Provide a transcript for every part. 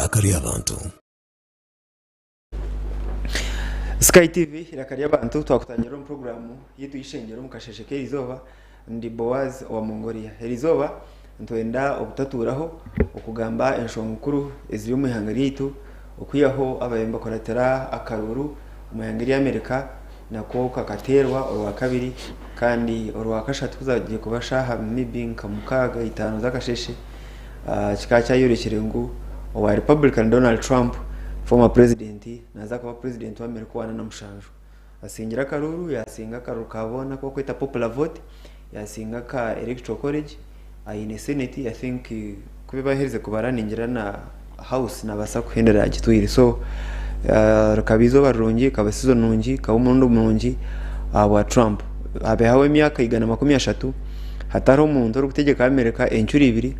Eiraka ry'abantu. Sky TV Eiraka ry'abantu twakutangira omu puroguraamu yaitu y'eishengyero omu kasheeshe k'erizooba. Ndi Boaz owa Mongolia. Erizooba nitwenda obutatuuraho okugamba enshonga nkuru eziri omu ihanga ryaitu okwihaho ababaire nibakuratira akaruuru omu ihanga erya America nako kakateerwa orwakabiri kandi orwakashatu kuzagiye kuba shaaha maybe nka mukaaga itaano z'akasheeshe kikaba kyayorekire ngu owa Republican Donald Trump former president naaza kuba president wa America owa ana na mushanju. Asingire akaruuru yaasinga akaruuru ka boona aku barikweta popular vote, yaasinga aka electoral college, aine senate I think ku baherize kubara ningira na house nabaasa kuhendera agitwire so rikaba eizooba rirungi ekaba season nungi ekaba omurundi murungi ahabwa Trump. Habeho emyaka 130 hatariho omuntu orikutegyeka America encuro ibiri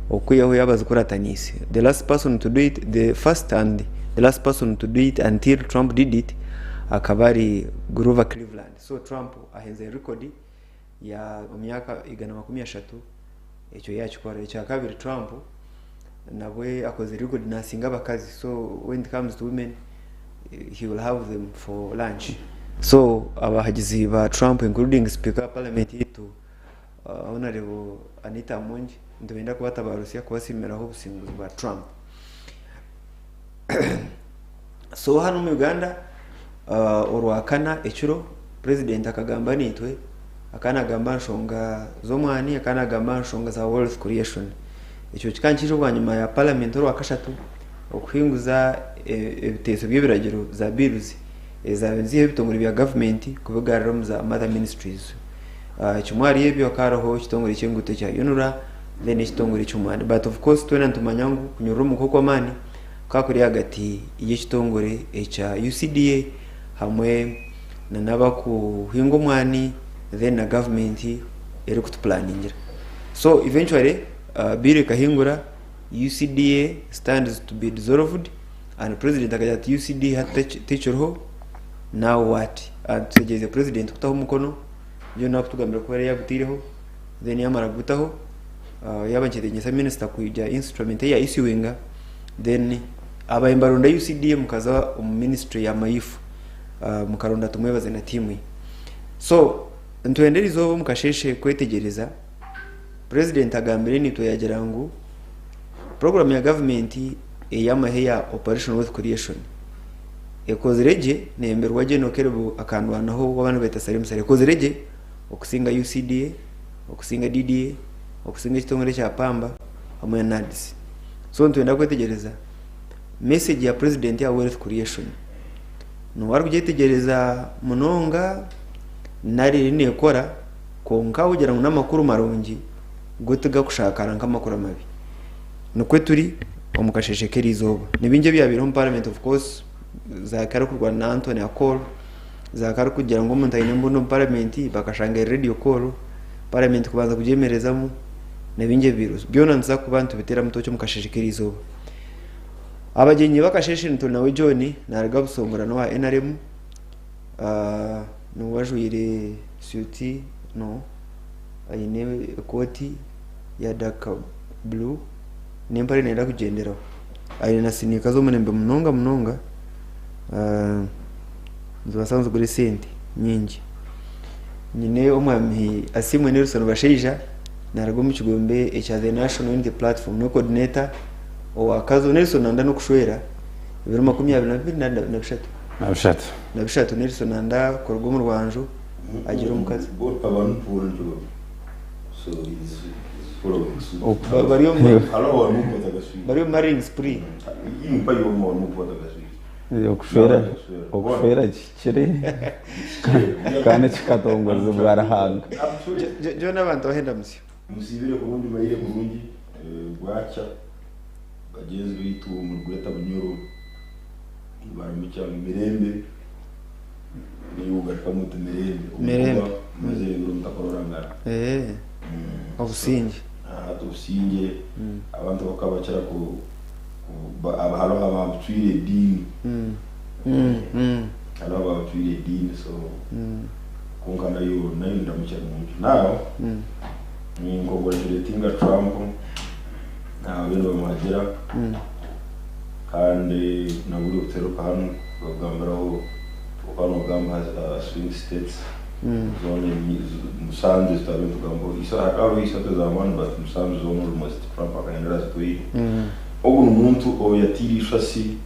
okwihaho yaaba azikurataniise. The last person to do it, the first and the last person to do it until Trump did it akaba ari Grover Cleveland. So Trump ahenzire record ya omu myaka 130 ekyo yakikora. Ekyakabiri Trump nabwe akozire record nasinga abakazi so when it comes to women he will have them for lunch. So abahagizi ba Trump including speaker wa parliament yaitu Honourable Anita Amongi nitubenda kubatabarusya kubasimiraho obusinguzi bwa Trump. So hanu omu Uganda orwakana ekiro president akagamba naitwe akaba nagamba aha nshonga z'omwani akaba nagamba aha nshonga za wealth creation. Ekyo kikaba nikiija bwanyima ya parliament orwakashatu okuhinguza ebiteeso by'ebiragiro za bills ezabaire niziiha ebitongore bya gavumenti kubigarura omu za mother ministries. Kimwe ahari ebyo hakaba hariho ekitongore ky'enguuto ekya UNRA then n'ekitongore ky'omwani but of course twena nitumanya ngu kunyurura omuka okw'amaani kukaba kuri ahagati y'ekitongore ekya UCDA hamwe n'abakuhinga omwani then na gavumenti erikutupulaningira. So eventually bill ekahingura UCDA stands to be dissolved and president akagira ati UCDA hati tekiriho now what? Tutegyereize president kutaho omukono John arikutugambira ku ariyo yagutaireho then yamara kugutaho yaaba nikyetengyesa minisita kwija instrument ei ya issuinga then ababaire nibaronda UCDA mukaza omu ministry ya Maifu mukaronda Tumwebaze na tiimu ye. So nitwenda erizooba omu kasheeshe kwetegyereza president agambire naitwe yagira ngu puroguraamu ya gavumenti ey'amahe eya operation wealth creation ekozire gye neyemberwa gye Caleb akandwanaho ou abandi nibeeta Salim Saleh ekozire gye okusinga UCDA, okusinga DDA, okusinga ekitongore ekya Pamba hamwe na NAADS. So nitwenda kwetegyereza message ya president aha wealth creation nooba orikugyetegyereza munonga nari eriyo neekora kwonka wogira ngu n'amakuru marungi go tigakushakara nk'amakuru amabi. Nikwo turi omu kasheeshe k'erizooba. Ni bingi ebyabaireho omu parliament of course Zaake arikurwana na Anthony Akol, Zaake arikugira ngu omuntu aine embundu omu parliament bakashanga eri radio call, parliament kubanza kugyemerezamu na bingi ebibaireho. Byona nituza kuba nitubiteeramu tooki omu kasheeshe k'erizooba. Abagyenyi b'akasheeshe nituri nawe John naruga Busongora n'owa NRM, niwe ajwaire suuti no aine ekooti ya dark blue n'empare neyenda kugyenderaho. Aine na siniika z'omurembe munonga munonga nizibaasa nizigura esente nyingi. Nyine omwami Asiimwe Nelson Bashaija naruga omu kigombe ekya The National Unity Platform niwe coordinator owa Kazo. Nelson nanda n'okushwera ebiro 22 nari na bishatu. Na bishatu. Na bishatu Nelson nanda kuruga omu rwanju agire omukazi. Bari omu marrying spree. Okushwera kihikire kandi kikatongozibwa Ruhanga. John abantu bahenda musyo. Musiibire kurungi muraire kurungi bwakya bagyenzi baitu omuri Greater Bunyoro nibaramukya ngu mirembe naiwe ogarukamu oti mirembe Mirembe. Ahabw'okuba mumazire ebiro mutakurorangana. Obusingye. Hati obusingye abantu bakaba bakira ku hariho ababucwire ediini hariho ababucwire ediini so kwonka nayo nayo ndamukya nungi. Now nincongratulatinga Trump ababaire nibamuhagira. Kandi na buri obuteruka hanu kugambiraho okaba nogamba aha swing states zoona musanju ezitwabaire nitugambaho hakaba hariho ishatu ez'amaani but musanju zoona almost Trump akahendera azitwaire. Ogu n'omuntu owayatiire ishasi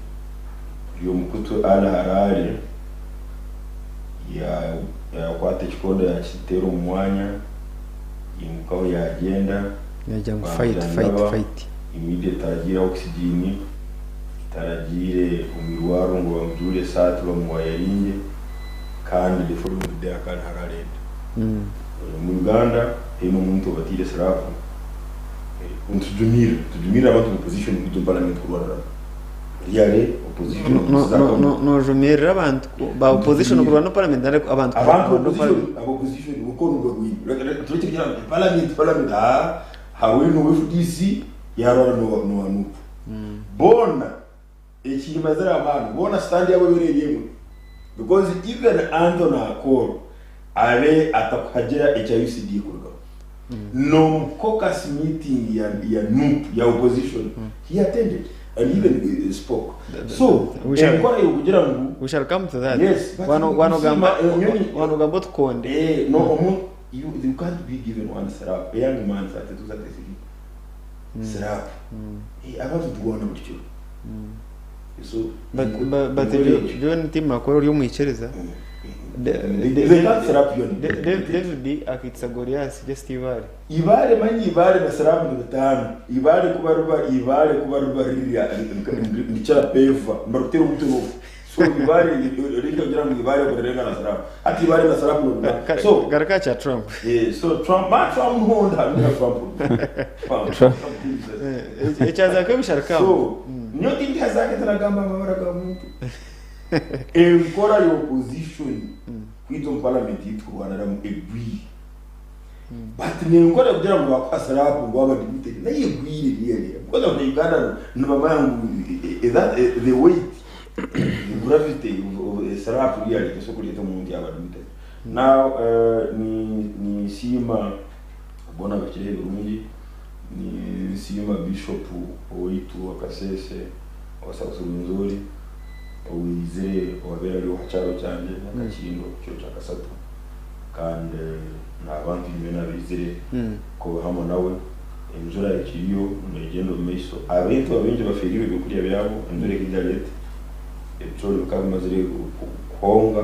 ry'omukutu Ali Harare yakwata ekikondo yakiteera omu mwanya yaimukaho yagyenda Yagira ngu fight, fight, bamujanjaba fight. immediate taragiire oxygen taragiire omu irwariro ngu bamujuure esaati bamuwayaringe kandi the following day akaba ari Harare enda. Omu Uganda haine omuntu obatiire slap nitujumirira nitujumirira abantu opposition kwija omu parliament kurwanira really opposition Nojumirira abantu ba opposition kurwana parliament nari abantu abantu opposition aba opposition uko nubwo turekye parliament parliament ah hariho no FDC yarwana no no NUP bona ekimazire amaani bona stand yabo bere yemwe because even Anthony Akol abe atakuhagira ekya UCD kurugaho no caucus meeting ya ya NUP ya opposition he attended and even spoke so We shall- enkora yokugira ngu We shall come to that. Yes, but Wano you wano see, gamba wano wano gamba tukonde. No, you can't be given one slap. A young man 32, 33. Slap. Abantu turwana buri kiro. So, But but but John Tim akora uri umwikereza. They can't slap you. David akitsa Goliath just ibare. Ibare manyi ibare na slap ni bitano. Ibare kuba ruba ibare kuba ruba ririya ndicara peva mbarutera umutwe wo. So ibare riko ngira ngo ibare kurenga na slap. Ati ibare na slap ni bitano. So Garuka cha Trump. So Trump, ma Trump nkonda nka Trump. Trump. Ekyaza ko bisharika. So, niyo tindi hazake taragamba amabara ga muntu. Enkora ya opposition kwita mu parliament yitwa mu egwire. But ni enkora kugira ngo bakwasara hapo ngo abadimite nayo egwire really. Because of the Uganda nibamanya ngu that the weight the gravity of a slap really so kuleta omuntu yabadimite. Now ni sima bona bakire birungi ni sima Bishop owaitu wakasese wa South Rwenzori owizire wabera ari hacyaro cyanje Nyakakindo cyo cya kasatu kandi n'abantu nyine nabizire ko hamwe nawe inzura ikiriyo negendo meiso abantu abengi bafiriwe ibyokurya byabo inzura ikijya leta ebitoro bikaba bimazire kuhonga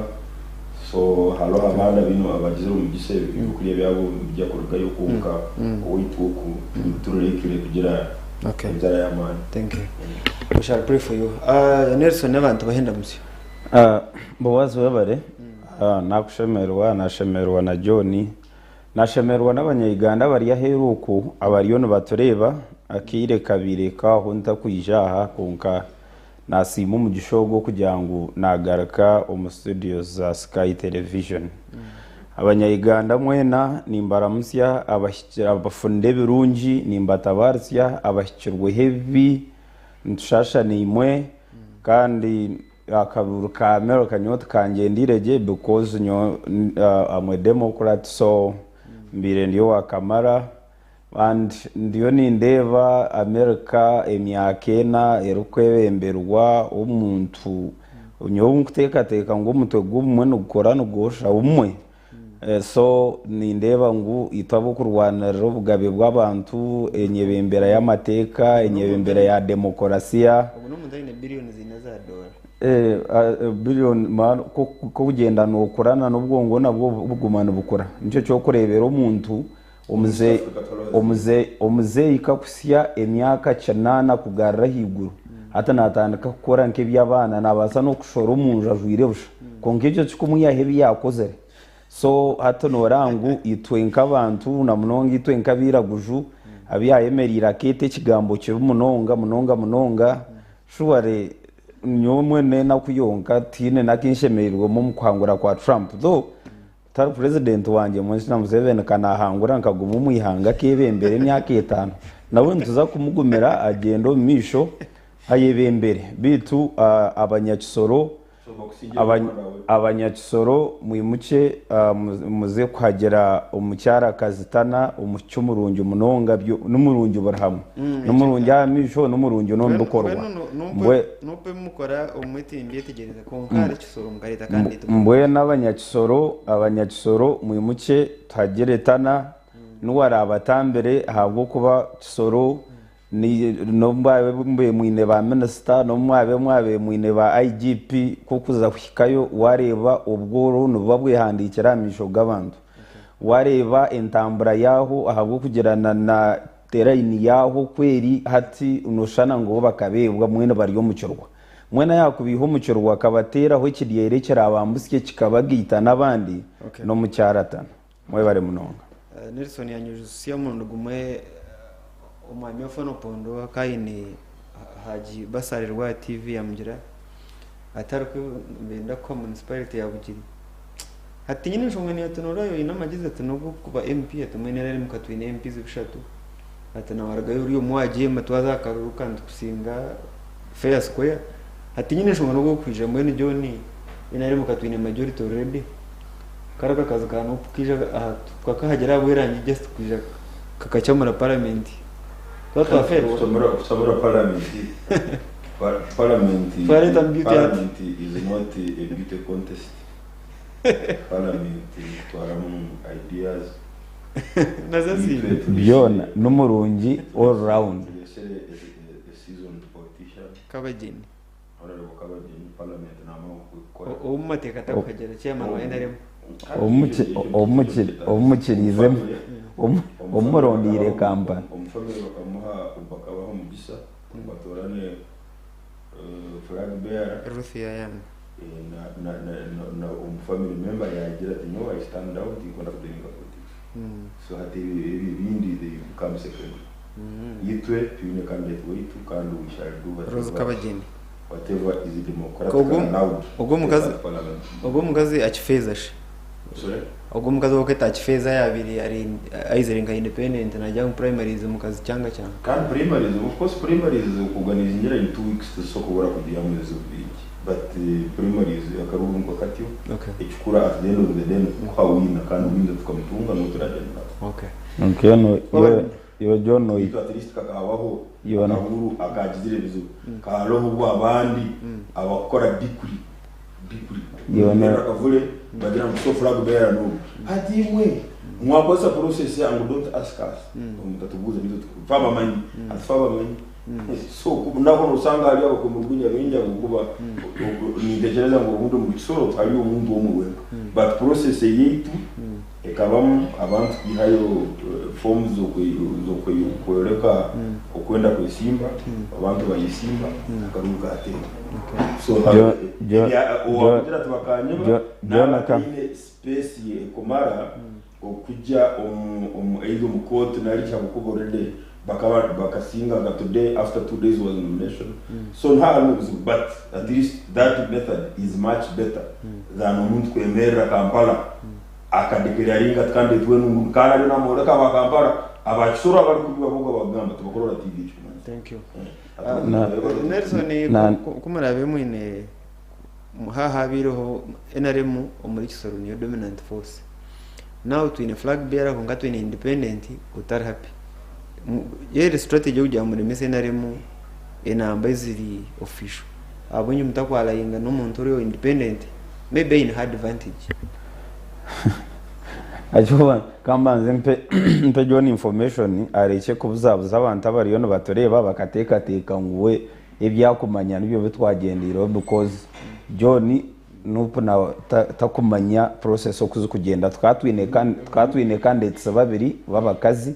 so hariho abana bino abagize omugisa ebyokurya byabo bijya kurugayo konka owaitu oku tururekire kugira Okay. enjara y'amaani. Thank you. We shall pray for you. Nelson n'abantu bahenda musyo. Bowazi webare nakushemerwa nashemerwa na John nashemerwa n'abanyayuganda bari aheeru oku abariyo nibatureeba akaire kabiri kaho ntakwija aha konka nasiima omugisha ogwo kugira ngu nagaruka omu studio za Sky Television. Abanyayuganda mwena nimbaramusya abafunire ebirungi nimbatabarisya abahikirweho ebibi nitushashana imwe kandi akaruuru ka America nyowe tikangyendire gye because nyowe I'm a Democrat so mbiire ndi owa Kamara and ndiyo nindeeba America emyaka ena erikwebemberwa omuntu nyowe nkuteekateeka ngu omutwe gumwe nigukora nigwosha umwe. So nindeeba ngu itwe ab'okurwanirira obugabe bw'abantu enyebembera y'amateeka enyebembera ya demokarasiya Ubu n'umuntu aine billions zina za dola. Billion ko kugyenda nokurana n'obwongo nabwo buguma nibukura nikyo kyokureebera omuntu omuzeeyi kakusya emyaka 8 kugarura ahaiguru hati natandika kukora nk'eby'abaana nabaasa n'okushora omunju ajwaire busha konka ekyo kikumwihaho ebi yakozere. So hati noora ngu itwe nk'abantu na munonga itwe nk'abairaguju abiyayemereire akeeta ekigambo kibi munonga munonga munonga shuware nyowe mwene nakuyonka tiine nakinshemereirwemu omu kuhangura kwa Trump though tari president wangye mwensi na Museveni kanahangura nkaguma omu ihanga akebembera emyaka 5 nawe nituza kumugumira agenda omu maisho ayebembere bitu abanyakisoro So bakusingira omwana we. Abanyakisoro mwimukye muze kuhagira omukyara Kazitana omushiki omurungi munonga n'omurungi buri hamwe. N'omurungi aha maisho n'omurungi n'omu bikorwa. Mbwenu Nupe mukora obumwe timbyetegyereza kwonka ahari Kisoro mukareeta candidate murungi. Mbwenu abanyakisoro abanyakisoro mwimukye tuhagire Tana niwe araabatambire ahabw'okuba Kisoro N'obu mwabe mube mwine ba minisita, n'obu mwabe mwabe mwine ba IGP, ku okuza kuhikayo wareeba obworo nibuba bwehandiikire aha maisho g'abantu. Wareeba entambura yaaho ahabw'okugira na na terayini yaaho oku eri hati noshushana ngu bo bakabeebwa mbwenu bari omu kirwa. Mbwenu ayakubaiha omu kirwa akabateeraho ekidyeri ekirabambusye kikabagaita n'abandi n'omukyaaratana. Mwebare munonga. Nelson yanyujutsya omurundi gumwe omwami Ofono Opondo akaba aine Haji Basalirwa aha TV yamugira ati nibenda kukuha municipality ya Bugiri. Ati tinyine nshonga niyatunurayo oine amagyezi ati nogwokuba MP ati mbwenu NRM ka twine MPs bishatu ati nawe arugayo ori omwe wagyema twaza aha karuru ka nitukusinga fair square ati tinyine nshonga nogwokwija mbwenu John NRM ka twine majority already. Kare akakazi ka Nup kaija aha kakahagera ahabw'erangi just kwija kakakyamura parliament. Twaba twafeerwa. Kukyamura kukyamura parliament parliament Twareeta mu beauty art. Parliament is not a beauty contest. Parliament nikutwaramu ideas. Nazo Itwe siine. Byona n'omurungi all round. Tureshere a seasoned politician. Kabagyenyi. Honourable Kabagyenyi parliament namanya oku ekukora. Ow'omumateeka atakuhagira chairman wa nrm. Obumukiriizemu, obumurondeire kampani. Omu family bakamuha bakabaha omugisa batorane flag bearer. Ruth yayanga. Na na omu family member yagira ati nyowe I stand down tinkwenda kujoininga politics. So hati ebi ebindi they become secondary. Itwe twine candidate waitu kandi we shall do Rose whatever Kabagyenyi. whatever is Ogwo democratically allowed ogwo omukazi at parliament. ogwo omukazi akifeeza shi? Sorry? Ogwo omukazi owoketa akifeeza yabaire ari aizire nka independent nagya omu primaries mukazi kyanga kyanga. Kandi primaries of course primaries okuganizingira in 2 weeks tizisobora kubihamu ebizibu bingi but primaries akaruru niko katyo. Ekikuru at the end of the day nikukuha winner kandi winner tukamutunga niwe turagenda nawe. Nk'enu iwe John Beitu at least kakabaho Yona. akahuru akagizire ebizibu karoho obu abandi abakukora dikuri dikuri Yona. akavule bagira ngu so flag bearer n'ogu hati imwe mwakozesa process yangu don't ask us mutatubuuza nitwe twabamanyi ati twabamanyi. So naho nosanga hariyo abakwemulugunya baingi ahabwokuba nintekyereza ngu obundi omu Kisoro tihariyo omuntu omwe wenka but process eyaitu ekabamu abantu kwihayo forms z'okworeka okwenda kwesimba abantu bayesimba akaruru kateerwa. So owakugira ati bakanyeba John naaba ataine space ekumara okujya omu either omu court nari ahabwokuba already bakaba bakasinga nga today after 2 days was nomination, so ntahariho obuzibu but at least that method is much better than omuntu kwemerera Kampala akadeclaringa ati kandi twe nungu kandi ariyo namworeka aba Kampala abakisoro abari kubiba bo bagamba tibakorora TV ekikumanyisa. Thank you. Na Nelson kumurabe mwine hahabireho NRM omuri Kisoro niyo dominant force. Now twine flag bearer kwonka twine independent utari happy. Yeri strategy yokugira muremese NRM enamba eziri official. Abonye mutakwallyinga n'omuntu oriyo independent maybe in advantage. Achuba kambanze mpe John information arekye kubuzabuza abantu abariyo nibatureba bakateekateeka ngu we ebyakumanya nibyo bitwagendireho because John nupu na takumanya process okuzi kugenda. Tukaba twine candidates babiri b'abakazi,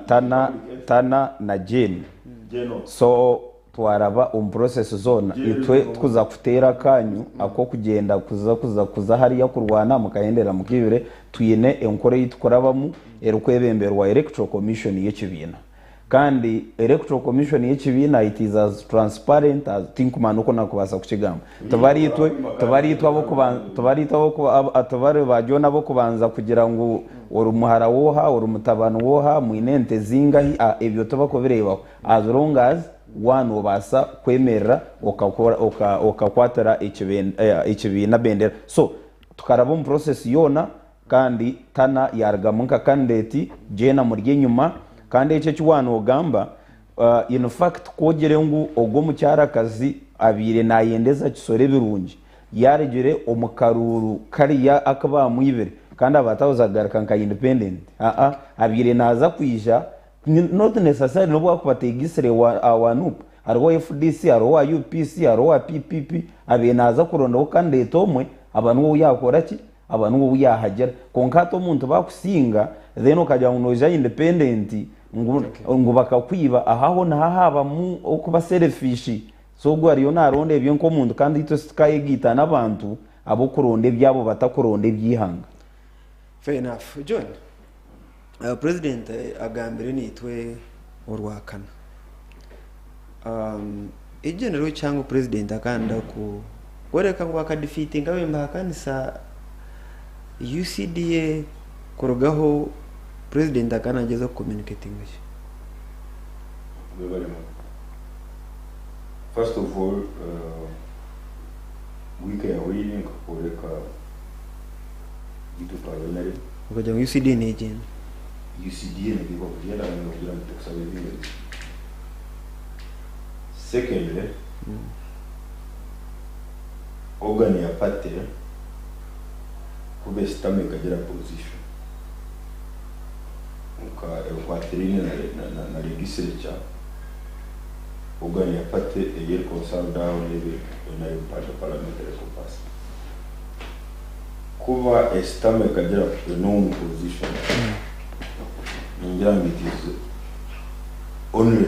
Tana na Jane. Jeno. So twaraba omu process zona itwe tukuza kuteera akanyu ak'okugenda kuza hariya kurwana mukahendera mukibire. Twine enkora ei tukurabamu erikwebemberwa Electoral Commission y'ekibiina kandi Electoral Commission y'ekibiina it is as transparent as tinkumanya oku nakubaasa kukigamba. Tibari itwe tibari ba John ab'okubanza kugira ngu ori muhara woha, ori mutabani woha, mwine ente zingahi, ebyo tibakubireebaho as long as Waaba noobaasa kwemerera okakwatira ekibiina bendera. So tukaraba omu process yoona kandi Tana yaarugamu nka candidate, Jane amuri enyima kandi ekyo eki waaba noogamba in fact ku ogire ngu ogwo omukyarakazi abaire naayendeza Kisoro ebirungi, yaaregire omu karuuru kariya aku baamwibire kandi aba ataahuza kugaruka nka independent, aa abaire naaza kwija Not necessarily nobu akuba ategisire wa nup, hariho owa FDC, hariho owa UPC, hariho owa PPP, abaire naaza kurondaho candidate omwe aba niwe ou yakora ki, aba niwe ou yahagira. Kwonka hati omuntu bakusinga then okagira ngu noija independent ngu ngu bakakwiba, aho aho niho habamu okuba selfish. So ogwo ariyo naronda ebye nk'omuntu kandi itwe titukayegaita n'abantu abokuronda ebyabo batakuronda eby'eihanga. Fair enough. John, President agambire naitwe orwakana. Ekigyendererwa ekihango President akanda kworeka ngu akadefeatinga abembahakanisa UCDA kurugaho President akaba nagyezaho kucommunicatinga ki? Webale muno. First of all, wiiki eyahweire nkakworeka itwe twabonare. Okagira ngu UCDA negyenda. UCDA neteekwa kugyenda kandi nokugira ngu tukusaba ebindi bizibu. Secondly, organ ya party kuba esitama ekagira position nka enkwatiraine na legislature, organ ya party eri eri concerned aho neeba eri omu parliamentary caucus. Kuba esitama ekagira a known position, ningira ngu it is only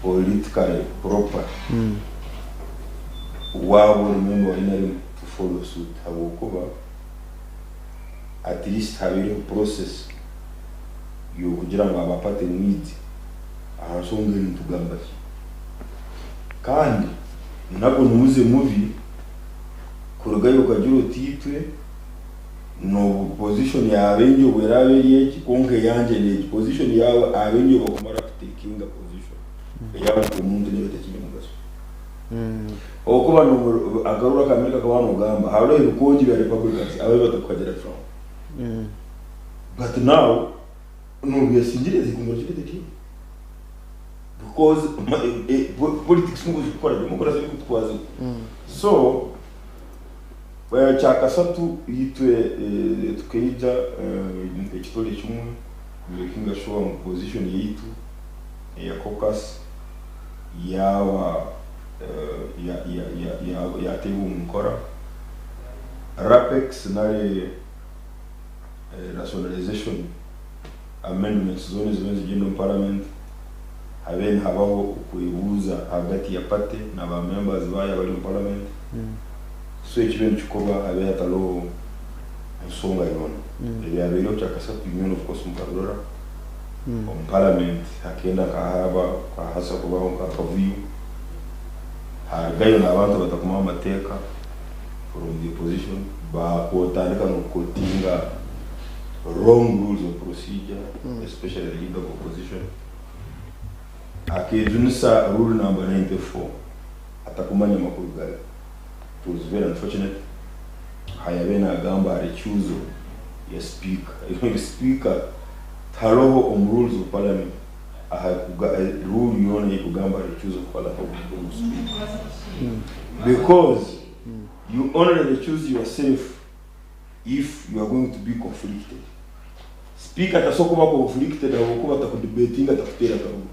politically proper waaba ori member wa NRM to follow suit habwokuba at least habaireho process y'okugira ngu aba party mwije aha nshonga enu nitugamba ki. Kandi nagwo nimuze mubi kurugayo okagira oti itwe n'obu position ya baingi obu eraaba eri egi kwonka eyangye n'egi. Position yaawe abaingi obu bakumara kutekinga position eyaawe nk'omuntu neeba etakiine mugasho. Ahabw'okuba akaruru aka America kakaba nogamba hariho ebikongi bya Republicans ababi batakuhagira Trump but now n'obu yasingire zikungura kiri team because politics nukwo zikukora democracy nikwo kutwazibwa so kyakasatu itwe tukaija ekitore kimwe making sure ngu position yaitu eya caucus yaaba yateebwa omu nkora rapex nari rationalisation amendments zoona eziba nizigyenda omu parliament habe nihabaho okwebuuza ahagati ya party na ba members baayo abari omu parliament so ekibe nikikorwa habe hatariho ensonga yoona. Ebyabaireho kyakashatu nyowe of course mukabirora omu parliament hakenda nkahaba haza kubaho nk'akavuyo harugayo n'abantu abatakumanya amateeka from the opposition baakotandika n'okukotinga wrong rules of procedure especially the leader of opposition akeejunisa rule number 94 atakumanya amakuru gayo. It was very unfortunate hayabaire nagamba aha recusal ya speaker. Speaker tihariho omu rules of parliament aha rule yoona erikugamba aha recusal of parliament omu speaker because you only recuse yourself if you are going to be conflicted. Speaker tasobola kuba conflicted ahabw'okuba takudebatinga, takuteera karuuru,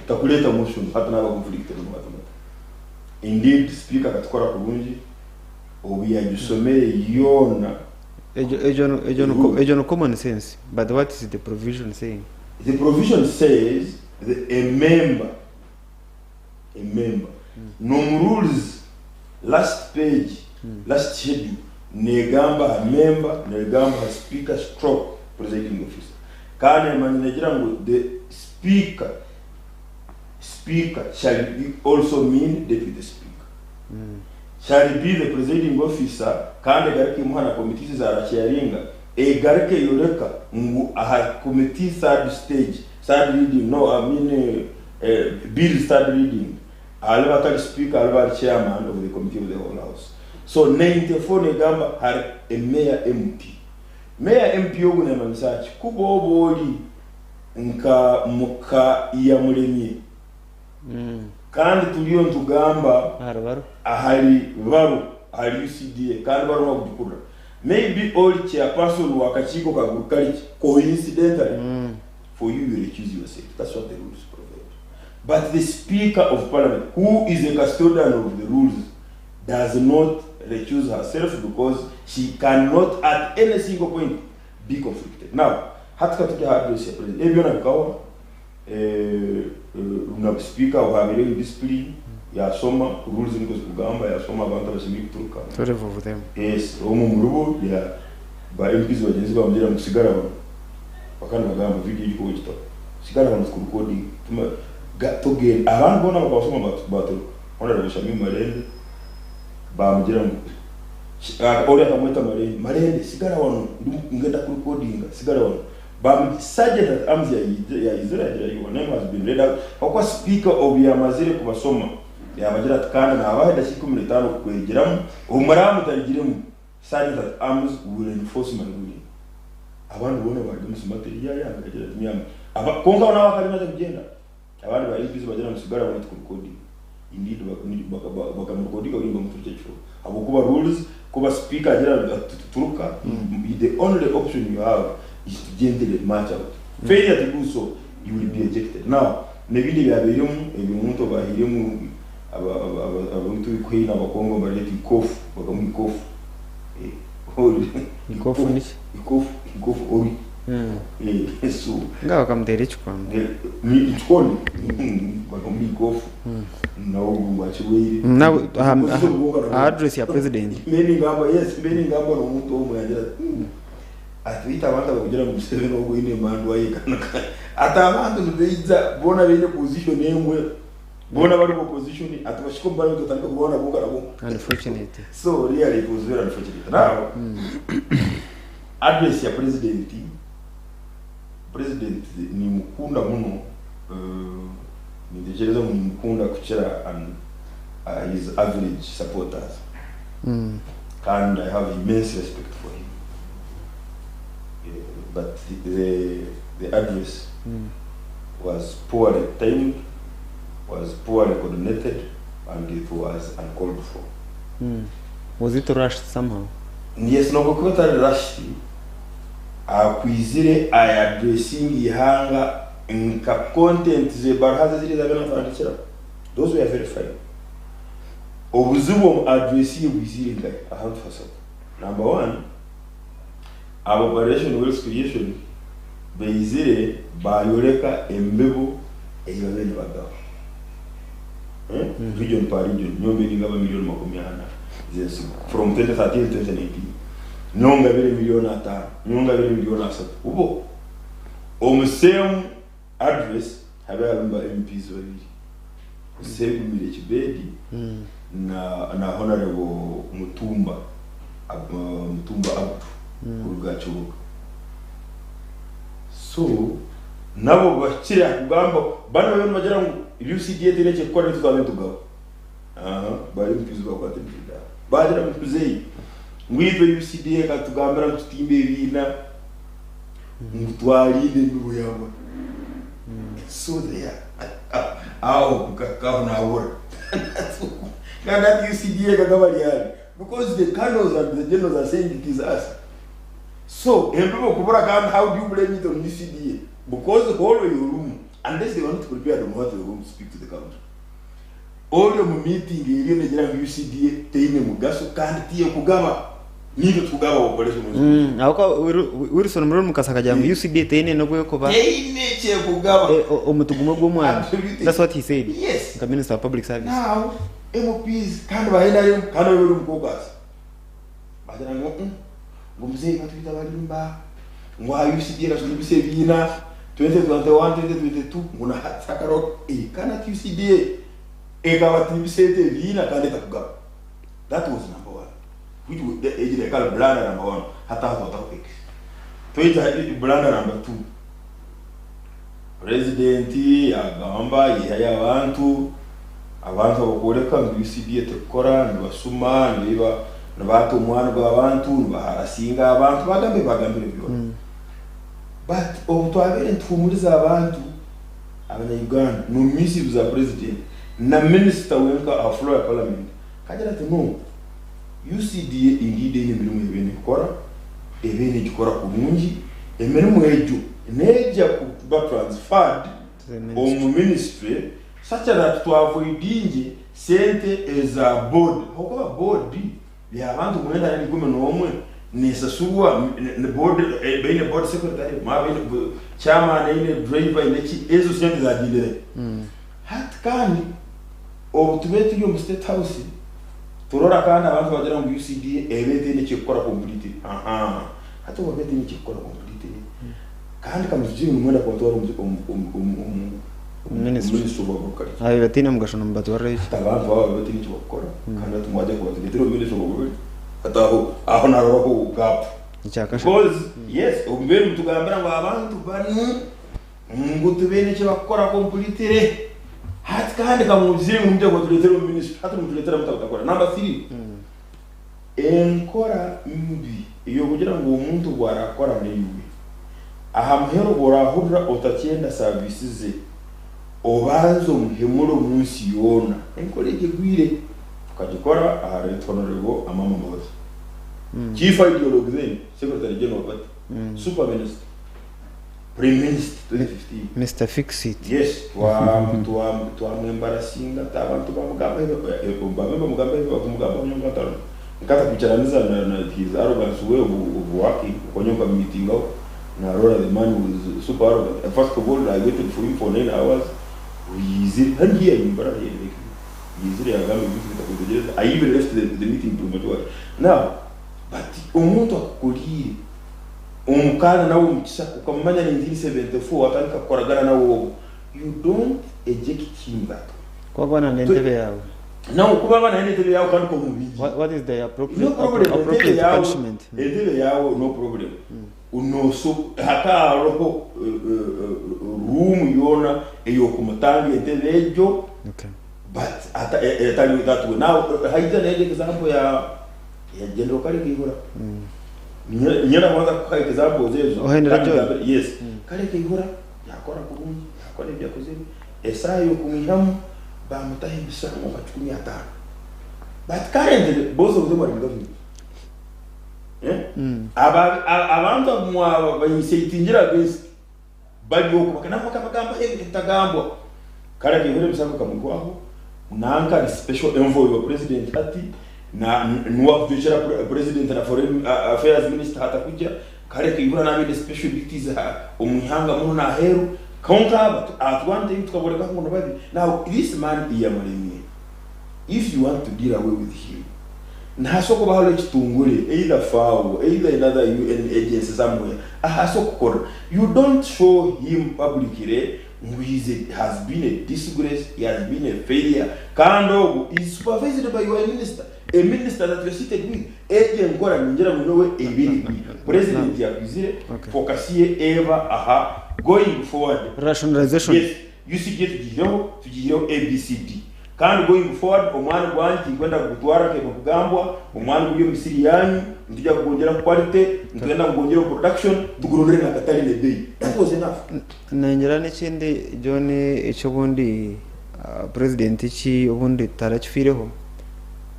takureeta motion hati naaba conflicted omu matamata. Indeed speaker akatukora kurungi obu yagisomere yoona. Egyo egyo egyo ni egyo ni common sense but what is the provision saying? The provision says the a member a member n'omu rules last page last schedule negamba aha member negamba aha speaker stroke presiding officer kandi emanya negira ngu the speaker speaker shall be also mean deputy speaker shall be the presiding officer kandi egaruka emuha na committees ezaracharinga egaruka eyoreka ngu aha committee third stage third reading no I mean. Bill third reading aliba atari speaker aliba ari chairman of the committee of the whole house. So 94 negamba hari a mayor MP. Mayor MP ogu namanyisa ki? Kuba oba ori nka muka Iyamuremye kandi turiyo nitugamba ahari baro ahari UCDA kandi baro nibakugikurira maybe ori chairperson wa kakiiko ka agriculture coincidentally for you you recuse yourself that's what the rules provide but the speaker of parliament who is a custodian of the rules does not recuse herself because she cannot at any single point be conflicted now hati katuri aha address ya president ebi byona bikahwa na speaker ohabire discipline yasoma rules niko zikugamba yasoma abantu abashemereire kuturuka 12 of them. Yes, omwe omuribo ya ba MPs bagyenzi bamugira ngu sigara wano bakaba nibagamba video egi ku ogitaho sigara wano tuku recording tuma ga togenda abandi boona bakabasoma baturuka Honorable Shamim Malende bamugira ngu ori akamweta Malende Malende sigara wano ngenda ku recordinga sigara wano bamugi Sergeant at arms yaizire yagira your name has been read out ahabw'okuba speaker obu yamazire kubasoma Yaabagira ati, Kandi naabaha edakiika 15 kukwegyeramu, obu muraaba mutarigiremu, Sergeant at Arms will enforce my ruling. Abandi boona baaruga emisimato eri yaayanga akagira ati, Myama. Aba, kwonka aho naawe akaba naija kugyenda. Abandi ba MPs bagira ngu sigara wait kurecordinga. Indeed, bakamurecordinga bariyo nibamuturukya ekifo. Ahabw'okuba rules, kuba speaker agira ati turuka, the only option you have is to gently march out. Failure to do so, you will be ejected. Now, N'ebindi ebyabairemu ebi omuntu obu ahairemu abantu haihi n'abakongo nibareeta ikofu bakamuha ikofu Ikofu niki? Ikofu ikofu ori so Nga bakamuteera ekikwambo. Ekikoni bakamuha ikofu nawe ogu ngu akirwaire. Nawe aha address ya president. Mbwenu ningamba yes mbwenu ningamba n'omuntu omwe yangira ati Ati beitu abantu abarikugira ngu Museveni ogwo aine emandwa ye ati abantu nibaija boona baine position emwe boona bari omu opposition ati bashike omu parliament batandike kurwana bonka na bonka. Unfortunate. So really it was very unfortunate. Now address ya president, president nimukunda muno nintekyereza ngu nimukunda kukira his average supporters kandi I have immense respect for him. But the the address was poorly timed, was poorly coordinated and it was uncalled for. Was it rushed somehow? Yes, nobwo ekuba etari rushed, akwizire ayaddressinga eihanga nka content z'ebaruha ze ziri ezi abaire natandikiraho. Those were very fine. Obuzibu omu address ye bwizire nkahi? Ahantu hashatu. Number one, aba Operation Wealth Creation baizire bayoreka embibo ei babaire nibagaba region per region, nyowe mbe ningaba milioni 40 z'ensigo from 2013 to 2019, nyowe ngabire milioni 5, nyowe ngabire milioni 3. Bo omu same address habe harimu ba MPs babiri, Hussein Kibedi na na Honourable Mutumba Mutumba Abdu kuruga Kiboga. So nabo bahikire aha kugamba banu bariyo nibagira ngu UCDA teine eki erikukora nitwe twabaire nitugaba. Aha ba MPs bakwata emizindaaro baagira ngu muzeeyi ngu itwe UCDA ekatugambira ngu tutimbe ebiina ngu twarinda emibu yabura. So there aho nkahikaho nabura kandi hati UCDA ekagaba ryari because the colonels and the generals are saying it is us. So embibo kubura kandi how do you blame it on UCDA because hall your room unless they were not prepared on what they were going to speak to the country. Ori omu meeting eriyo negira ngu UCDA teine mugasho kandi tiyekugaba Niitwe tukugaba operation mm. Ahabw'okuba Wilson Murori Mukasa akagira ngu UCDA teine n'obu erikuba Teine eki ekugaba. Omuti gumwe gw'omwana. That's what he said. Yes. Nka Minister wa Public Service. Now, MPs kandi ba NRM kandi bari omu caucus. Bagira ngu ngu muzeeyi batwita barimba ngu aha UCDA ekatutimbisa ebiina 2021, 2022 ngu na hati hakariho kandi hati UCDA ekabatimbisa eta ebiina kandi etakugaba. That was number one. Which was the egi nekara blunder number one hati aho twataho X. Twaija ahari blunder number two. Purezidenti yagamba yihayo abantu, abantu abarikworeka ngu UCDA terikukora, nibasuma, nibiiba, nibaata omwani gw'abantu, nibaharasinga abantu, bagamba ebi bagambire byona. But obu twabaire nituhuumuriza abantu, abanya Uganda, n'omu missive za Purezidenti na minisita wenka aha floor ya parliament, akagira ati no, UCDA indeed eine emirimo ei ebaire nekora, ebaire negikora kurungi, emirimo egyo neija kuba transferred omu ministry such that twavoidingye sente eza board ahabw'okuba board y'abantu mwenda nari 11 nesasurwa board baine board secretary, baine chairman aine driver aine ki, ezo sente zagyenderayo. Hati kandi obu tubaire turi omu state house turora kandi abantu bagira ngu UCDA eba etaine ekyekukora completely. Ahaa hati obu eba etaine ekyekukora completely kandi kamutugire ngu nimwenda kubatwara omu omu omu omu omu Ministry. ministry of agriculture. Abo bataine mugasho nimubatwarirayo ki? Hati abantu aba baba bataine eki bakukora kandi hati mwagya kubatureetera omu ministry of agriculture hati aho aho naroraho gap. Ekyakashatu. Because yes obu mbwenu nitugambira ngu abantu banu Ngu tibaine eki bakukora completely. Hati kandi kamugizire ngu nimugye kubatureetera omu ministry, hati nimutureetera muta butakora? Number three, enkora mbi ey'okugira ngu omuntu obu arakora naiwe, aha muheru obu orahurira otakyenda service ze, obanze omuhemure omu nsi yoona. Enkora egyo egwire. Tukagikora aha Right Honourable Amama Mbabazi. Chief Ideologue then, Secretary General wa party, Super Minister. Prime Minister 2015. Mister Fix It. Yes, twamwembarasinga abantu bamugamba bamwe bamugamba ebi bakumugamba nyowe nkataro nkatakwicaraniza na his arrogance way of working kuko nyowe nkamumitingaho narora the man was super arrogant. First of all I waited for him for 9 hours yizire handi here in Mbarara here in yizire yagamba ebintu bitakwetegyereza I even left the meeting prematurely now but omuntu akukoriire Omukaana nawe omukisa okamumanya 1974 watandika kukoragana nawe obwo you don't eject him that way. Ku akuba nayenda entebe yaawe. Nawe ku aba nayenda entebe yaawe kandi okamubingira. What is the No appropriate problem entebe appropriate yaawe punishment? entebe yaawe no problem noso hakaroho room yoona eyokumutanga entebe egyo Okay. but etari that way. Now haija negi example ya General Kale Kayihura. Nyenda kubanza kukuha examples ezo. Ohendera Kandi John. ngambire, yes. Kale Kayihura yakora kurungi, yakora ebi yakozire. Esaaha y'okumwihamu bamutaho emisango nka kikumi ataano. But currently both of them are in government. Eh? Aba abantu abu mwaba bainsightingire against Bari okwo bakaba bakabagamba ebitagambwa. Kare akaihura emisango ekamwihwaho, nanka ari special envoy wa president hati, na niwe akujwekyera president na foreign affairs minister hati akujja, kare akaihura naaba aine special duties omu ihanga muno n'aheeru, kwonka aba at one time tukaboreka ngu nibabi. Now this man Iyamuremye if you want to deal away with him, Nahasa okuba hariho ekitongore either FAO either another UN agency somewhere ahasa okukora you don't show him publicly ngu he is a has been a disgrace he has been a failure kandi ogwo is supervised by your minister a minister that you are seated with egyo enkora ningira ngu nyowe ebe eri president yakwizire Okay. focus ye eba aha going forward Rationalization. yes UCDA tugihireho tugihireho ABCD Kandi going forward omwani gwanyu tinkwenda kugutwara nk'ebyo kugambwa, omwani guri omu misiri yanyu, nitwija kugwongyeraho quality, nitwenda ngu gwongyere production, tugurondere n'akatare n'ebeeyi. That was enough. Ningira n'ekindi John eki obundi president eki obundi tarakifiireho,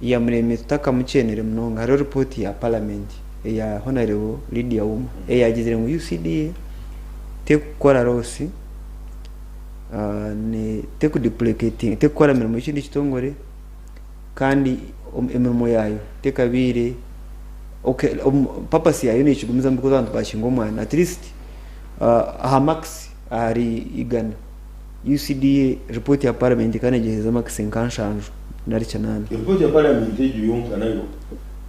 Iyamuremye tutakamukyenire munonga hariho report ya parliament eya Honourable Lydia Ouma eyagizire ngu UCDA tekukora loss, Tekukora mirimo y'ekindi kitongore kandi emirimo yaayo tekabaire purpose yaayo nekigumizamu because abantu bakinga omwani at least aha marks ahari igana UCDA report ya parliament ekaba negyeheza marks nka nshanju nari kinaana. Report ya parliament egyo yonka nayo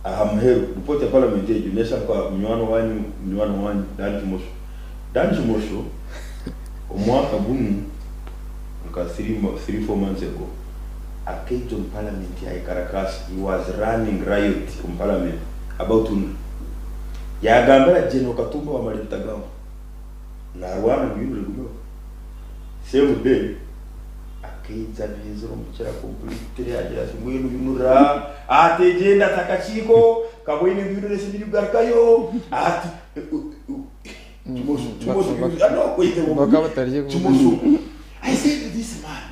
aha muheru report ya parliament egyo nesha nka munywani wanyu munywani wanyu Dan Kimosho. Dan Kimosho Omwaka gunu nka 3, 4 months ago akaija omu parliament yayekarakaasa, he was running riot omu parliament about UNRA. Yagambira General Katumba Wamala ebitagambwa narwana ngu UNRA egumeho. Same day akaija abiizire omukira completely agira ati mbwenu yunura ati egyenda ati akakiiko kabwine ngu yunura eshemereire kugarukayo ati Bakaba bataryo Kimosho I said this man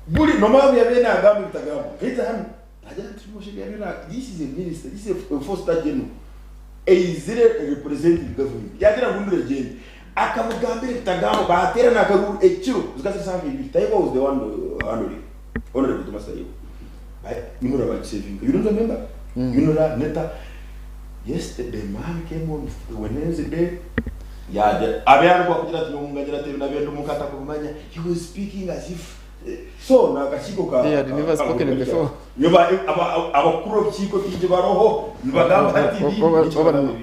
buri nomanya obu yabaire nagamba ebitagambwa akaija hanu nagira ati Kimosho ebi yariyo na this is a minister this is a four star general eizire representing government yagira ngu yunura egyende akamugambira ebitagambwa baterana akaruru ekiro zikaba ziri saaha ibiri Tayebwa was the one handling honorable Thomas Tayebwa Yunura bagisevinga you don't remember Yunura Neta yesterday man came on Wednesday yagira abe arikuba kugira ati nyowe ati ebi nabyo ndi omuka atakubimanya he was speaking as if so nakakiiko ka He had never spoken before. Abakuru obukiiko baingi baroho nibagamba hati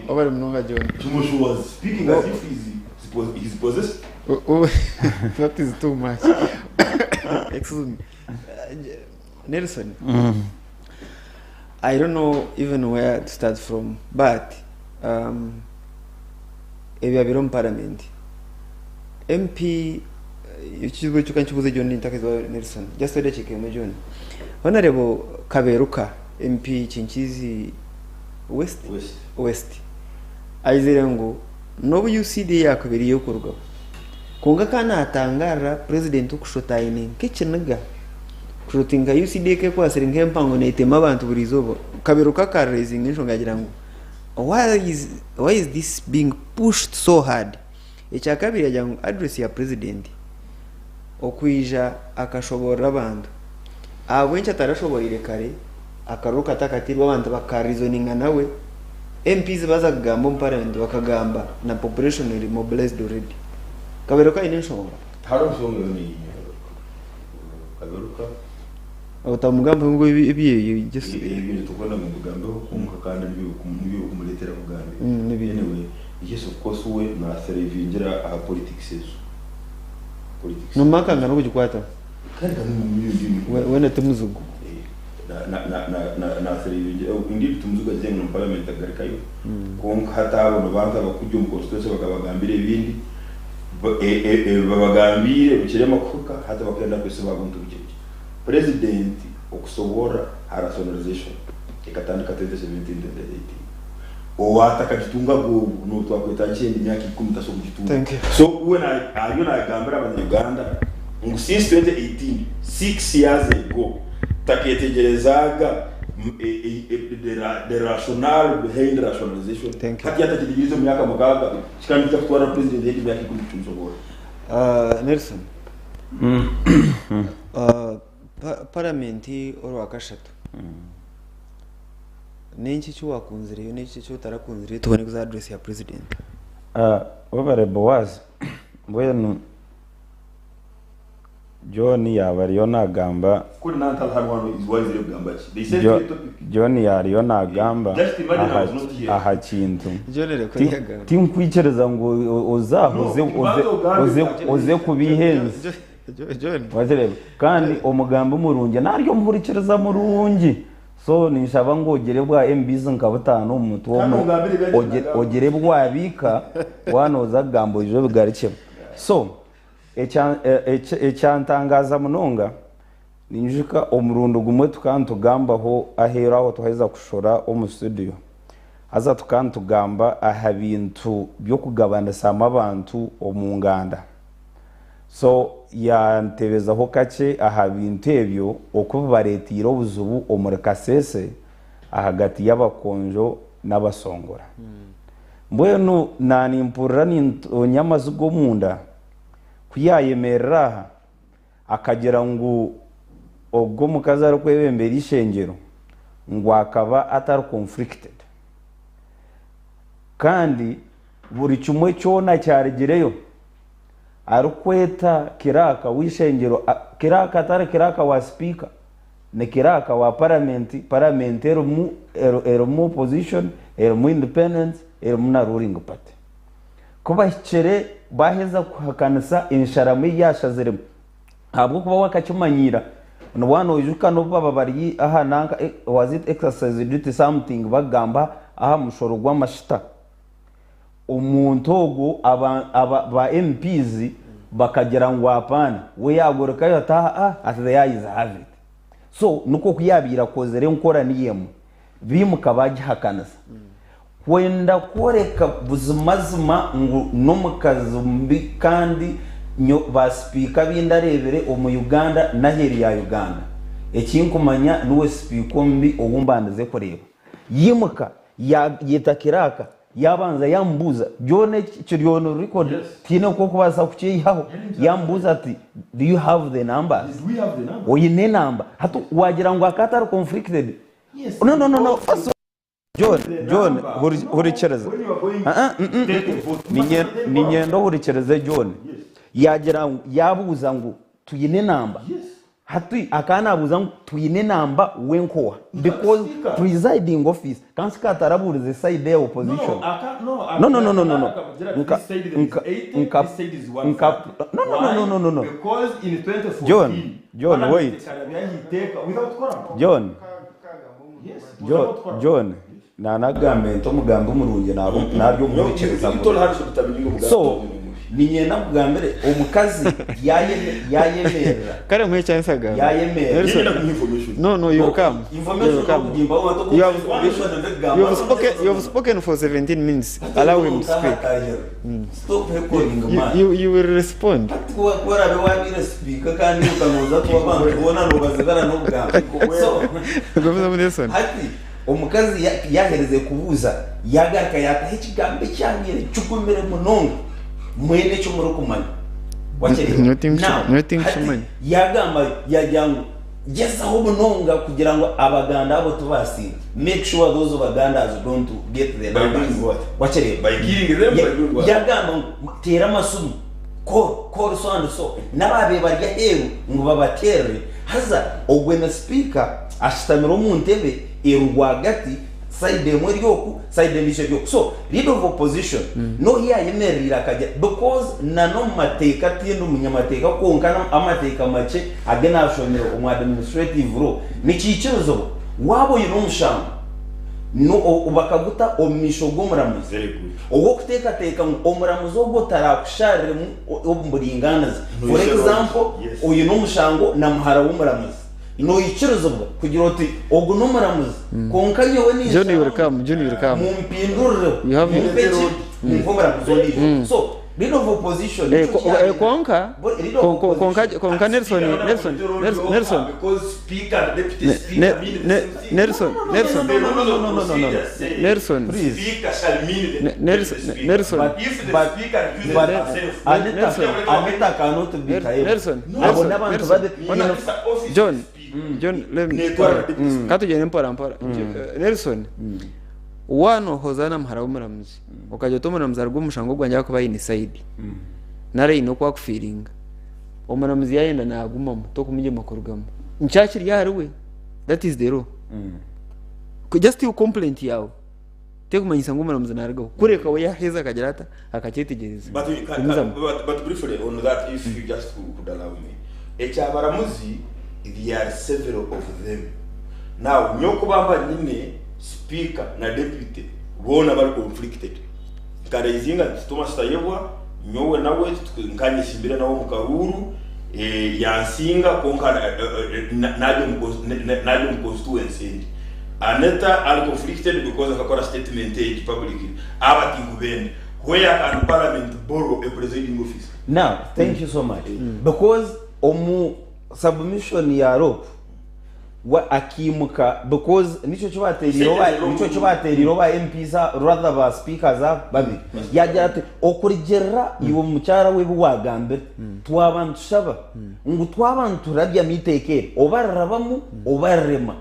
Obari munonga John. Kimosho was speaking as if he's possessed. That is too much. Excuse me. Nelson. I don't know even where to start from, but ebyabire omu parliament. MP ekizibu ekyo kankibuuze John ntakaize Nelson. Just edakiika emwe John. Honorable Kaberuka MP Kinkizi West West. West aizire ngu n'obu UCD yakabiri y'okurugaho kwonka ka natangarira president okushota aine nk'ekiniga kushota nka UCD ekekwasire nk'empango neetema abantu buri izooba. Kaberuka akaraisinga enshonga yagira ngu why is this being pushed so hard? Ekyakabiri yagira ngu address ya president okwija akashoborera abantu ahabw'enki atarashoboreire kare akaruru katakatirwe abantu bakareasoninga nawe MPs baza kugamba omu parliament bakagamba na population eri mobilized already. Kaberuka aine enshonga. Hariho enshonga yoona ei Kaberuka Otamugamba ngu ebi just ebyo nitukwenda ngu mbigambeho kwonka kandi nibyo bikumureetera kugambe. Nibyo. Anyway, yes, of course we nathrivingira aha politics ezo. Politics. Nomakanga n'okugikwata. Kandi kamwe mu miliyoni Wena timuzugu. Na nathrivingira indeed tumuzugu agiye mu parliament agarikayo. Kwonka hataabo bantu abakujya omu constituency bakabagambira ebindi babagambire bikirema kuhuka hata bakenda kwesiba abantu bikye. President okusobora rationalization ekatandika 2017 2018 owatakagitunga gobu notwakwetangisa endi myaka 10 tasokugitunga. Thank you. So we na ariyo nagambira abanya-Uganda ngu since 2018, 6 years ago, taketegerezaga the rationale behind rationalization. Thank you. Hati yatakitegerize mu myaka 6 kikandika kutwara president endi myaka 10 kukimusobora. Nelson. Parliament orwakashatu. Nenki eki wakunzireyo n'eki eki otarakunzireyo tubone kuza address ya president? Webare Boaz. Mbwenu John yaba ariyo nagamba Kuri nanta hano hano is wise kugamba ki they said the topic. John yariyo nagamba Just imagine I was not here. Aha kintu John reko yagamba. Tinkwikiriza ngu ozaho No, ibanza ugambe. uze kubihenza. John. Wazireba kandi omugambi murungi naryo omuhurikiriza murungi, so ninshaba ngu ogire bwa MBs nka 5 omu mutwe. Kandi ongambire ebyo nagamba. Ogire bwabika wanoza kugamba oije obigarukemu. So ekyantangaza munonga, ninjuka omurundi gumwe tukaba nitugambaho aheeru aho tuheza kushora omu studio, haza tukaba nitugamba aha bintu by'okugabanisamu abantu omu nganda. So yantebezaho kakye aha bintu ebyo oku bibareetiire obuzibu omuri Kasese ahagati y'abakonjo n'abasongora. Mbwenu nanimpurira nintonya amaziga omunda ku yayemerera aha akagira ngu ogwo omukazi arikwebembera ishengero ngu akaba atari conflicted, kandi buri kimwe kyona kyarigireyo arikweta clerk w'ishengero, clerk atari clerk wa speaker, ni clerk wa parliament. Parliament erimu opposition, erimu independence, erimu na ruling party. Ku bahikire baheza kuhakanisa ensharamu ei yashaziremu ahabw'okuba wakakimanyira wanoijuka n'obu baba bari aha nanka was it exercise duty something bagamba aha mushoro gw'amashita, omuntu ogwo aba ba MPs. Bakagira ngu apaana, we yaagurukayo ati aa, ati the ayes have it. So nikwo oku yaabaire akozire enkora niyo emwe, baimuka baagihakanisa. Kwenda kworeka buzimazima ngu n'omukazi mubi kandi nyo ba sipiika abu ndareebire omu Uganda n'aheeru ya Uganda, eki nkumanya niwe sipiika omubi ou mbandize kureeba. Yaimuka yaayeta kiraaka yaabanza yaamubuuza, byona eki kiri on record tihaine oku orikubaasa kukyeyihaho, yaamubuuza ati do you have the numbers? Oine enamba? Hati waagira ngu akaba atari conflicted? No no no first John, John, hurikiriza. Niinyenda ohurikirize John. Yaagira ngu, yaabuuza ngu twine enamba. Hati akaba naabuuza ngu twine enamba wenka oha? Because presiding office, kansi ka tarabuurize side eya opposition. No, no, no, no, no, no. Nka, nka, nka, nka, no, no, no, no, no, no. John, John, wait. John. John, Naanagamba nti omugambi omurungi naaba ari omuhurikiriza murungi. So, niinyenda nkugambire omukazi yaayemerera. Kare muhe chance agambe. Yaayemerera. Nelson, no, no, you will come. You will come. You have, you have spoken, you have spoken for 17 minutes. Allow him to speak. Stop recording, You, man. you, you will respond. Hati ku oraabe waabaire sipiika kandi okanooza tu abantu boona noobazibira n'okugamba. So, Gumizamu Nelson. hati omukazi ya- yaaherize kubuuza yaagaruka yaataho ekigambo ekyabaire kigumire munonga mwena eki murikumanya. Wakireeba? Nyowe tinkuki- Now, nyowe tinkukimanya. hati yaagamba yagira ngu Gyezaho munonga kugira ngu Abaganda abo tubasinge. Make sure those Bagandas don't get the By numbers. doing what? Wakireeba? By killing them, by doing what? Yagamba ngu teera amasimu, call, call so and so, n'abaabaire bari aheeru ngu babateerere. Haza ogwe na sipiika ashutamire omu ntebe eri rwagati, side emwe eri oku, side endiijo eri oku. So, leader of opposition n'ohu yaayemerereire akagira because na n'omu mateeka tindi munyamateeka kwonka amateeka makye agi naashomire omu administrative law nikiikirizibwa waaba oine omushango no bakaguta omu maisho g'omuramuzi Very good. ow'okuteekateeka ngu omuramuzi ogwo taraakushariremu omu buringaaniza. For example, Yes. oine omushango na muhara w'omuramuzi. Noikirizibwa kugira oti, Ogu n'omuramuzi, kwonka nyowe John will ninshaba come, John will come. mumpindurireho, You have- mumpe ki, mumpe omuramuzi ondiijo. So, leader of opposition Eh, nikyo eh, kwonka Bo- leader of kwonka opposition. kwonka Nelson Nelson Nelson Nelson Because speaker and deputy Ne- speaker ne- mean the ne- same thing. Nelson Nelson The rules of procedure say Nelson Please. Speaker shall mean the Ne- Nelson deputy speaker. Nelson But- If the but- speaker recuses but himself, Anita, Nelson. Anita cannot be Tayebwa. Nelson Abo Nelson n'abantu Nelson bade- Ona- It's the office John of speaker. John let me Netwara deputy speaker. katugende mpora mpora Nelson wanohoza na muhara w'omuramuzi okagira oti omuramuzi aruga omu mushango gwangye ahakuba aine side nari aine oku akufiiringa omuramuzi yayenda nagumamu tokumugyema kurugamu nikyo kiri ahariwe that is the law just your complaint yawe Terikumanyisa ngu omuramuzi naarugaho kureka we yaaheza akagira ata? Akakyetegyereza. But, you can, Gumizamu. but briefly on that, if you just could allow me. Ekyabaramuzi, there are several of them. Now, nyowe kuba mba nyine speaker na deputy boona bari conflicted. Nkaraizinga nti Thomas Tayebwa, nyowe nawe nkanyesimbire nawe omu karuuru, eh, yansinga kwonka naija omu constituency endi. Anita ari conflicted because akakora statement egi publicly aba tinkubenda where can parliament borrow a presiding officer? Now, thank you so much. Because omu submission ya LOP we akaimuka because nikyo kibateereire ba nikyo kibateereire ba MPs rather ba speakers aba babiri yagira ati okurugirira iwe mukyara we ebi wagambire twaba nitushaba ngu twaba niturabyamu eiteeka eri oba rirabamu oba rirema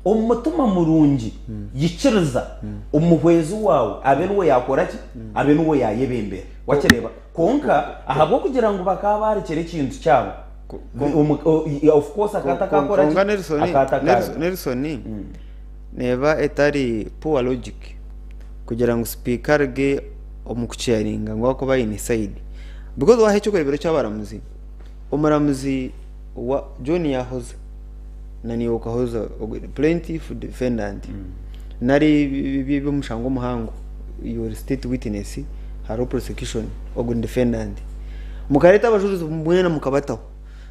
omu mutima murungi yikiriza omuhwezi waawe abe niwe yaakora ki abe niwe yaayebembera wakireeba kwonka ahabw'okugira ngu bakaba baarekyera ekintu kyabo Of course akaba atakakora ki? Kwonka Nelson, Akaba atakaaza. Nelson, neeba etari poor logic kugira ngu sipiika aruge omu kucheyaringa ngu ahakuba aine side. Because waaha eky'okureeberaho ky'abaramuzi, omuramuzi wa John yaahoza na naiwe okahoza ogwo plaintiff defendant nari eby'omushango omuhango you are state witness hariho prosecution ogwo ni defendant. Mukareeta abajurizi mwena mukabataho.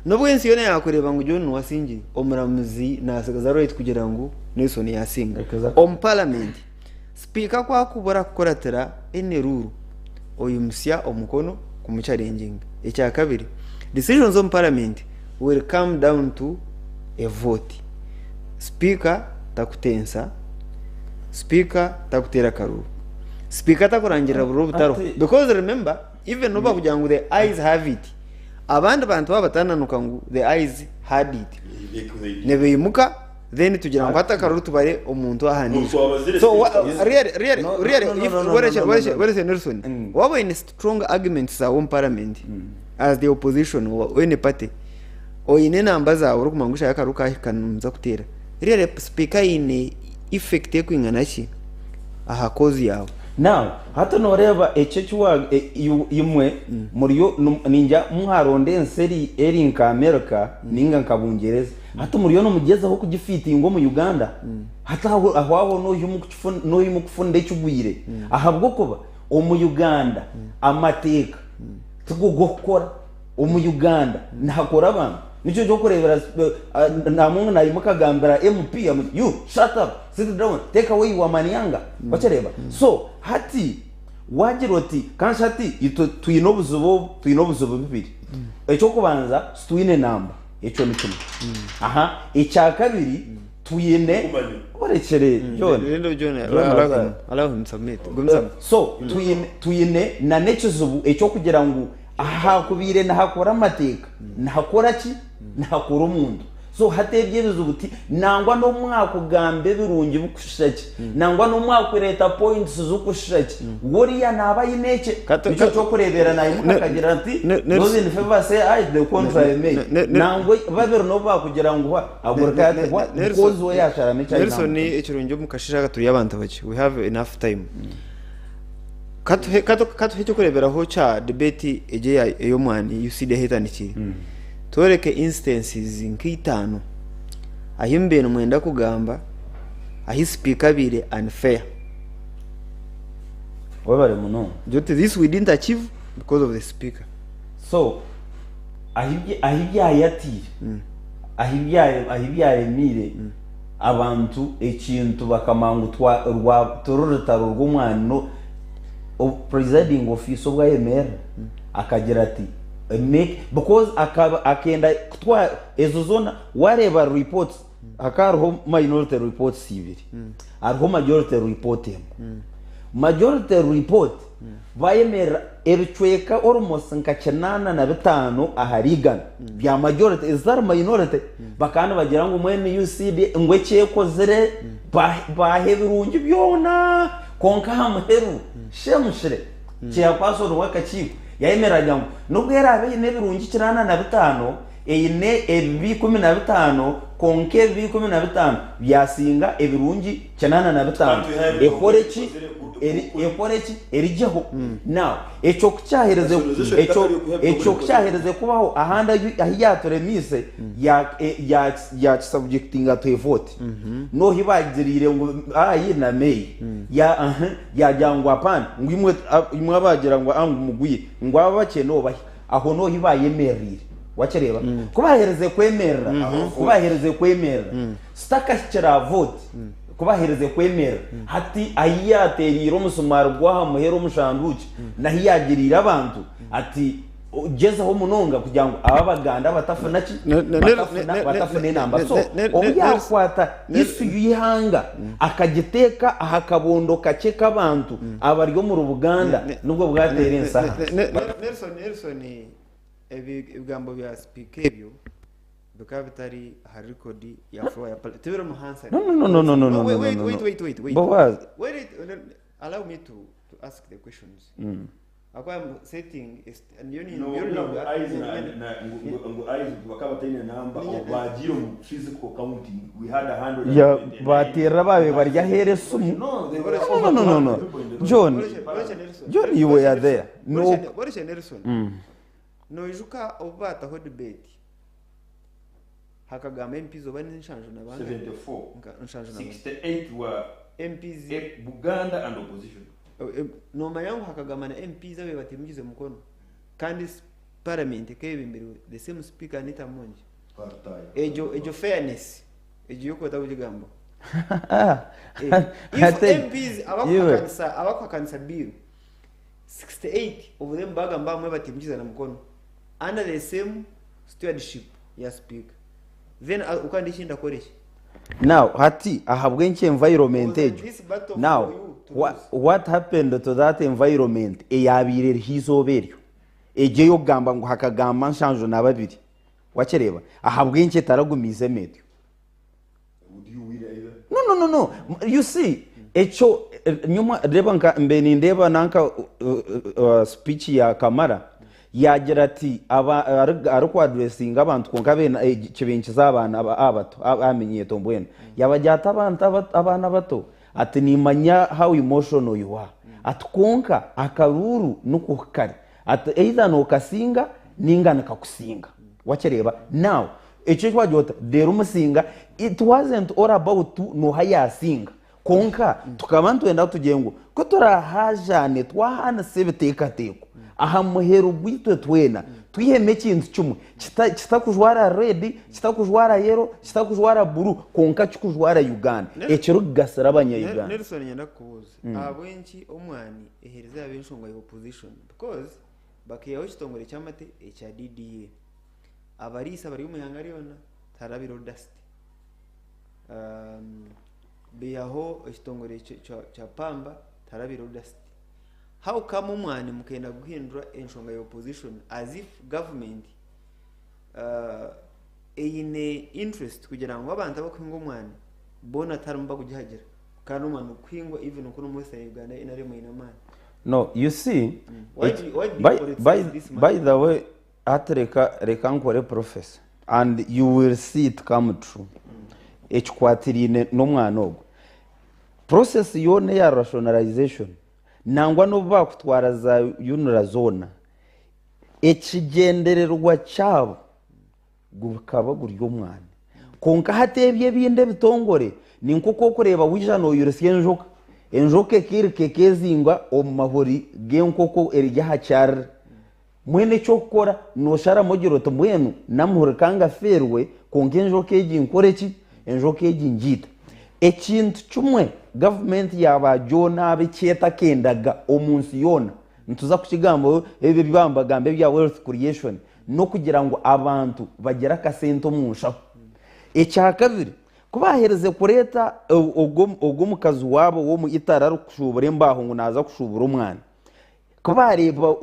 N'obu ensi yoona yaakureeba ngu John niwe asingire, omuramuzi naatsigaza right kugira ngu Nelson yaasinga. Exactly. Omu paramenti, sipiika ku akubura kukuratira any rule, oyimutsya omukono kumucharenginga. Ekyakabiri, decisions omu paramenti will come down to a vote. Sipiika takutensa, sipiika takuteera karuuru, sipiika takurangirira bururu obutariho. Ati- Because remember, even nobu bakugira ngu the ayes have it, abandi bantu baaba batananuka ngu the ayes had it, nibaimuka then tugira ngu hati akaruru tubare omuntu ahandiikire. Twabazire So wa, speaker. really, really, No, no, really, no, no, if no, no, warekye no, no, warekye no. warekye Nelson, waaba oine strong arguments zaawe omu parliament as the opposition or any party, oine enamba zaawe orikumanya ngu shaaha y'akaruru kaahika nimuza kuteera, really sipiika aine effect erikwingana ki aha cause yaawe? Now hati noreeba ekyo eki wa imwe muriyo ningira mwaronda ensi eri eri nka America ninga nka Bungyereza hati muriyo nimugyezaho kugifitinga omu Uganda hati aho aho aho nohi mukufunira ekigwire ahabw'okuba omu Uganda amateeka tigo g'okukora. Omu Uganda nihakora abantu nikyo kyokurebera namwe nayimuka agambira MP amuti you shut up sit down take away your manyanga wakireba so hati wagira oti kanshi hati itwe twine obuzibu obu twine obuzibu bubiri ekyokubanza titwine namba ekyo nikimwe aha ekyakabiri twine orekyere John John, John allow aza- him, allow him submit. Gumizamu. so twine twine na n'ekizibu ekyokugira ngu Ahakubaire nihakora amateeka, nihakora ki? Nihakora omuntu. So hati ebyo ebizibu ti nangwa n'obu mwakugamba ebirungi bikushusha ki, nangwa n'obu mwakureeta points zikushusha ki, we oriya naaba aine ekye. Kato- Nikyo kato- ky'okureebera naimuka Ne- akagira ati ne- ne- those in favour say aye, the contrary may. ne- ne- Nangwa babiri n'obu baakugira ngu hwa, aguruka ati hwa, because we yaasharamu eki aine aha Nelson mutima. ekirungi omu kasheeshe aka turi abantu bakye we have enough time. Katuhe katu katuhe ekyokureberaho kya debate egi eya ey'omwani UCD ahu etandikire. Tworeke instances nk'eitaano ahi mubaire nimwenda kugamba ahi sipiika abaire unfair. Webare munonga. Ogire oti this we didn't achieve because of the speaker. So ahi ahi byayatiire ahi bya ahi byaremiire Abantu ekintu bakamanya ngu twa rwa turi rutaro rw'omwani no presiding officer obu ayemerera akagira ati make because akaba akenda kutwa ezo zoona wareeba reports hakaba hariho minority reports ibiri hariho majority report emwe majority report Bayemerera ebicweka almost nka 85 ahari igana bya majority ezitari minority bakaba nibagira ngu mbwenu UCD ngu eki ekozire baaha ebirungi byona kwonka aha muheru shemushire chairperson w'akakiiko yayemerera agira ngu n'obu eraabe eine ebirungi 85 eine ebibi 15 kwonka ebibi 15 byasinga ebirungi 85. Ekore ki? Ekore ki? Erigyeho. Now, ekyo ku kyahereze, ekyo, ekyo ku kyahereze kubaho, ahandi ahu, ahu yaaturemiise, ya, ya, yaakisubjectinga to a vote. N'ohi baagiriire ngu aye na may, ya, aha, yaagira ngu apana, ngu imwe, imwe abaagira ngu a ngu mugwire, ngu aba abakye noobahi? Aho niho ahu baayemereriire. Wakireeba? Ku baaherize kwemerera, ku baaherize kwemerera, sitakahikire aha vote, ku baaherize kwemerera, hati ahu yaateereire omusumaari gw'aha muheru omu shanduukye, n'ahu yaagiriire abantu ati, Gyezaho munonga kugira ngu aba Abaganda batafuna ki? Batafuna, batafuna enamba. So, obu yaakwata issue y'eihanga akagiteeka aha kabondo kakye k'abantu abari omuri Buganda, nibwo bwateera ensi ahansi. Nelson, Nelson, ebigambo bya sipiika ebyo bikaba bitari aha record ya floor ya parliament. Tibiri omu Hansard. No, no, no, no, no, no, Wait, no, wait, no, wait, no. wait, wait, wait. Boaz. Wait, wait, allow me to ask the questions. Ahakuba I'm setting a st- niyo ni- niyo Nogira ngu ninga- eyes ni- na- ni- na- ngu- ngu eyes bakaba bataine namba Ni- obu baagiire omu physical counting we had 129. Ya, bateerera baabaire bari aheeru esimu. No, they were No, over no, no, no. 200 people in the room. John, Boreshe- Boreshe Nelson. John, you were there. No. Boreshe- Boreshe Nelson. Noijuka obu baataho debate hakagamba MPs oba ni nshanju na bangahi? 74. Nka nshanju na bangahi? 68 were MPs Buganda and opposition. Noomanya ngu hakagamba na MPs ababaire batiimukize mukono kandi parliament ekebembirwe the same speaker Anita Amongi. Egyo egyo fairness egyo yokweta kugigambaho. Eh, if Ate- MPs iwe. abakuhakanisa abakuhakanisa bill 68 of them bagamba bamwe bati mukizana mukono under the same stewardship ya speaker then uh, ukandi ikindi akora iki Now, hati ahabw'enki environment Was egyo this battle for now you to wha- lose? what happened to that environment eyabaire eriho eizooba eryo egyo ey'okugamba ngu hakagamba nshanju na babiri wakireeba ahabw'enki etaragumiizemu etyo Would you win either? no no no no you see ekyo eh, nyuma reeba nka mbe nindeeba nanka uh, uh, uh, speech ya kamara yagira ati aba ari- arikuadressinga abantu kwonka beena eh, kibenkiza abaana aba- abato ab- amenyeeto mbwenu yabagira ati abantu aba- abaana bato ati nimanya how emotional you are ati kwonka akaruuru nikwo kari ati either nokasinga ninga nikakusinga wakireeba now ekyo ekyagira oti reero omusinga it wasn't all about noha yasinga kwonka tukaba nitwenda tugire ngu ku turahajaane twahaanisa ebiteekateeko aha muheru gwitwe twena twihemu ekintu kimwe kita- kitakujwara red kitakujwara yellow kitakujwara blue kwonka kikujwara Uganda ekirikugasira abanya-Uganda. Nelson nyenda kukubuuza ahabw'enki omwani eheereza yaba enshonga ya opposition because bakaihaho ekitongore ky'amate ekya DDA abariisa bari omu ihanga ryona tiharabireho dust um, baihaho ekitongore kya pamba tiharabireho dust how come omwani mukenda guhindura enshonga ya opposition as if government uh, eine interest kugira ngu abantu abakuhinga omwani boona tiharimu bakugihagira kandi omwani gukuhingwa even nk'omu omu western Uganda NRM eine amaani No, you see, Why it, do you, why do you by, politicize by, this by matter? the way, hati reka, reka nkore prophecy and you will see it come true. Ekikwatiriine n'omwana ogwo. Process yoona eya rationalization nangwa n'obu baakutwara za UNRA zoona, ekigyendererwa kyabo gukaba guri omwani. Kwonka hati ebyo ebindi ebitongore ni nk'oku orikureeba waija nooyurusya enjoka, enjoka ekairuka ekeezinga omu mahuri g'enkoko eri aha kyarire. Mbwenu eky'okukora noosharamu ogira oti mbwenu n'amahuri ka ngafeerwe kwonka enjoka egi nkore ki? Enjoka egi ngiite. Ekintu kimwe gavumenti yaaba yoona eki etakendaga omu nsi yoona, nituza kukigambaho ebi ebi baaba nibagamba ebya wealth creation, n'okugira ngu abantu bagire akasente omu nshaho. Ekyakabiri, ku baaherize kureeta ogwo ogwo mukazi waabo w'omu Italy arikushuubura embaaho ngu naaza kushuubura omwana, ku baareeba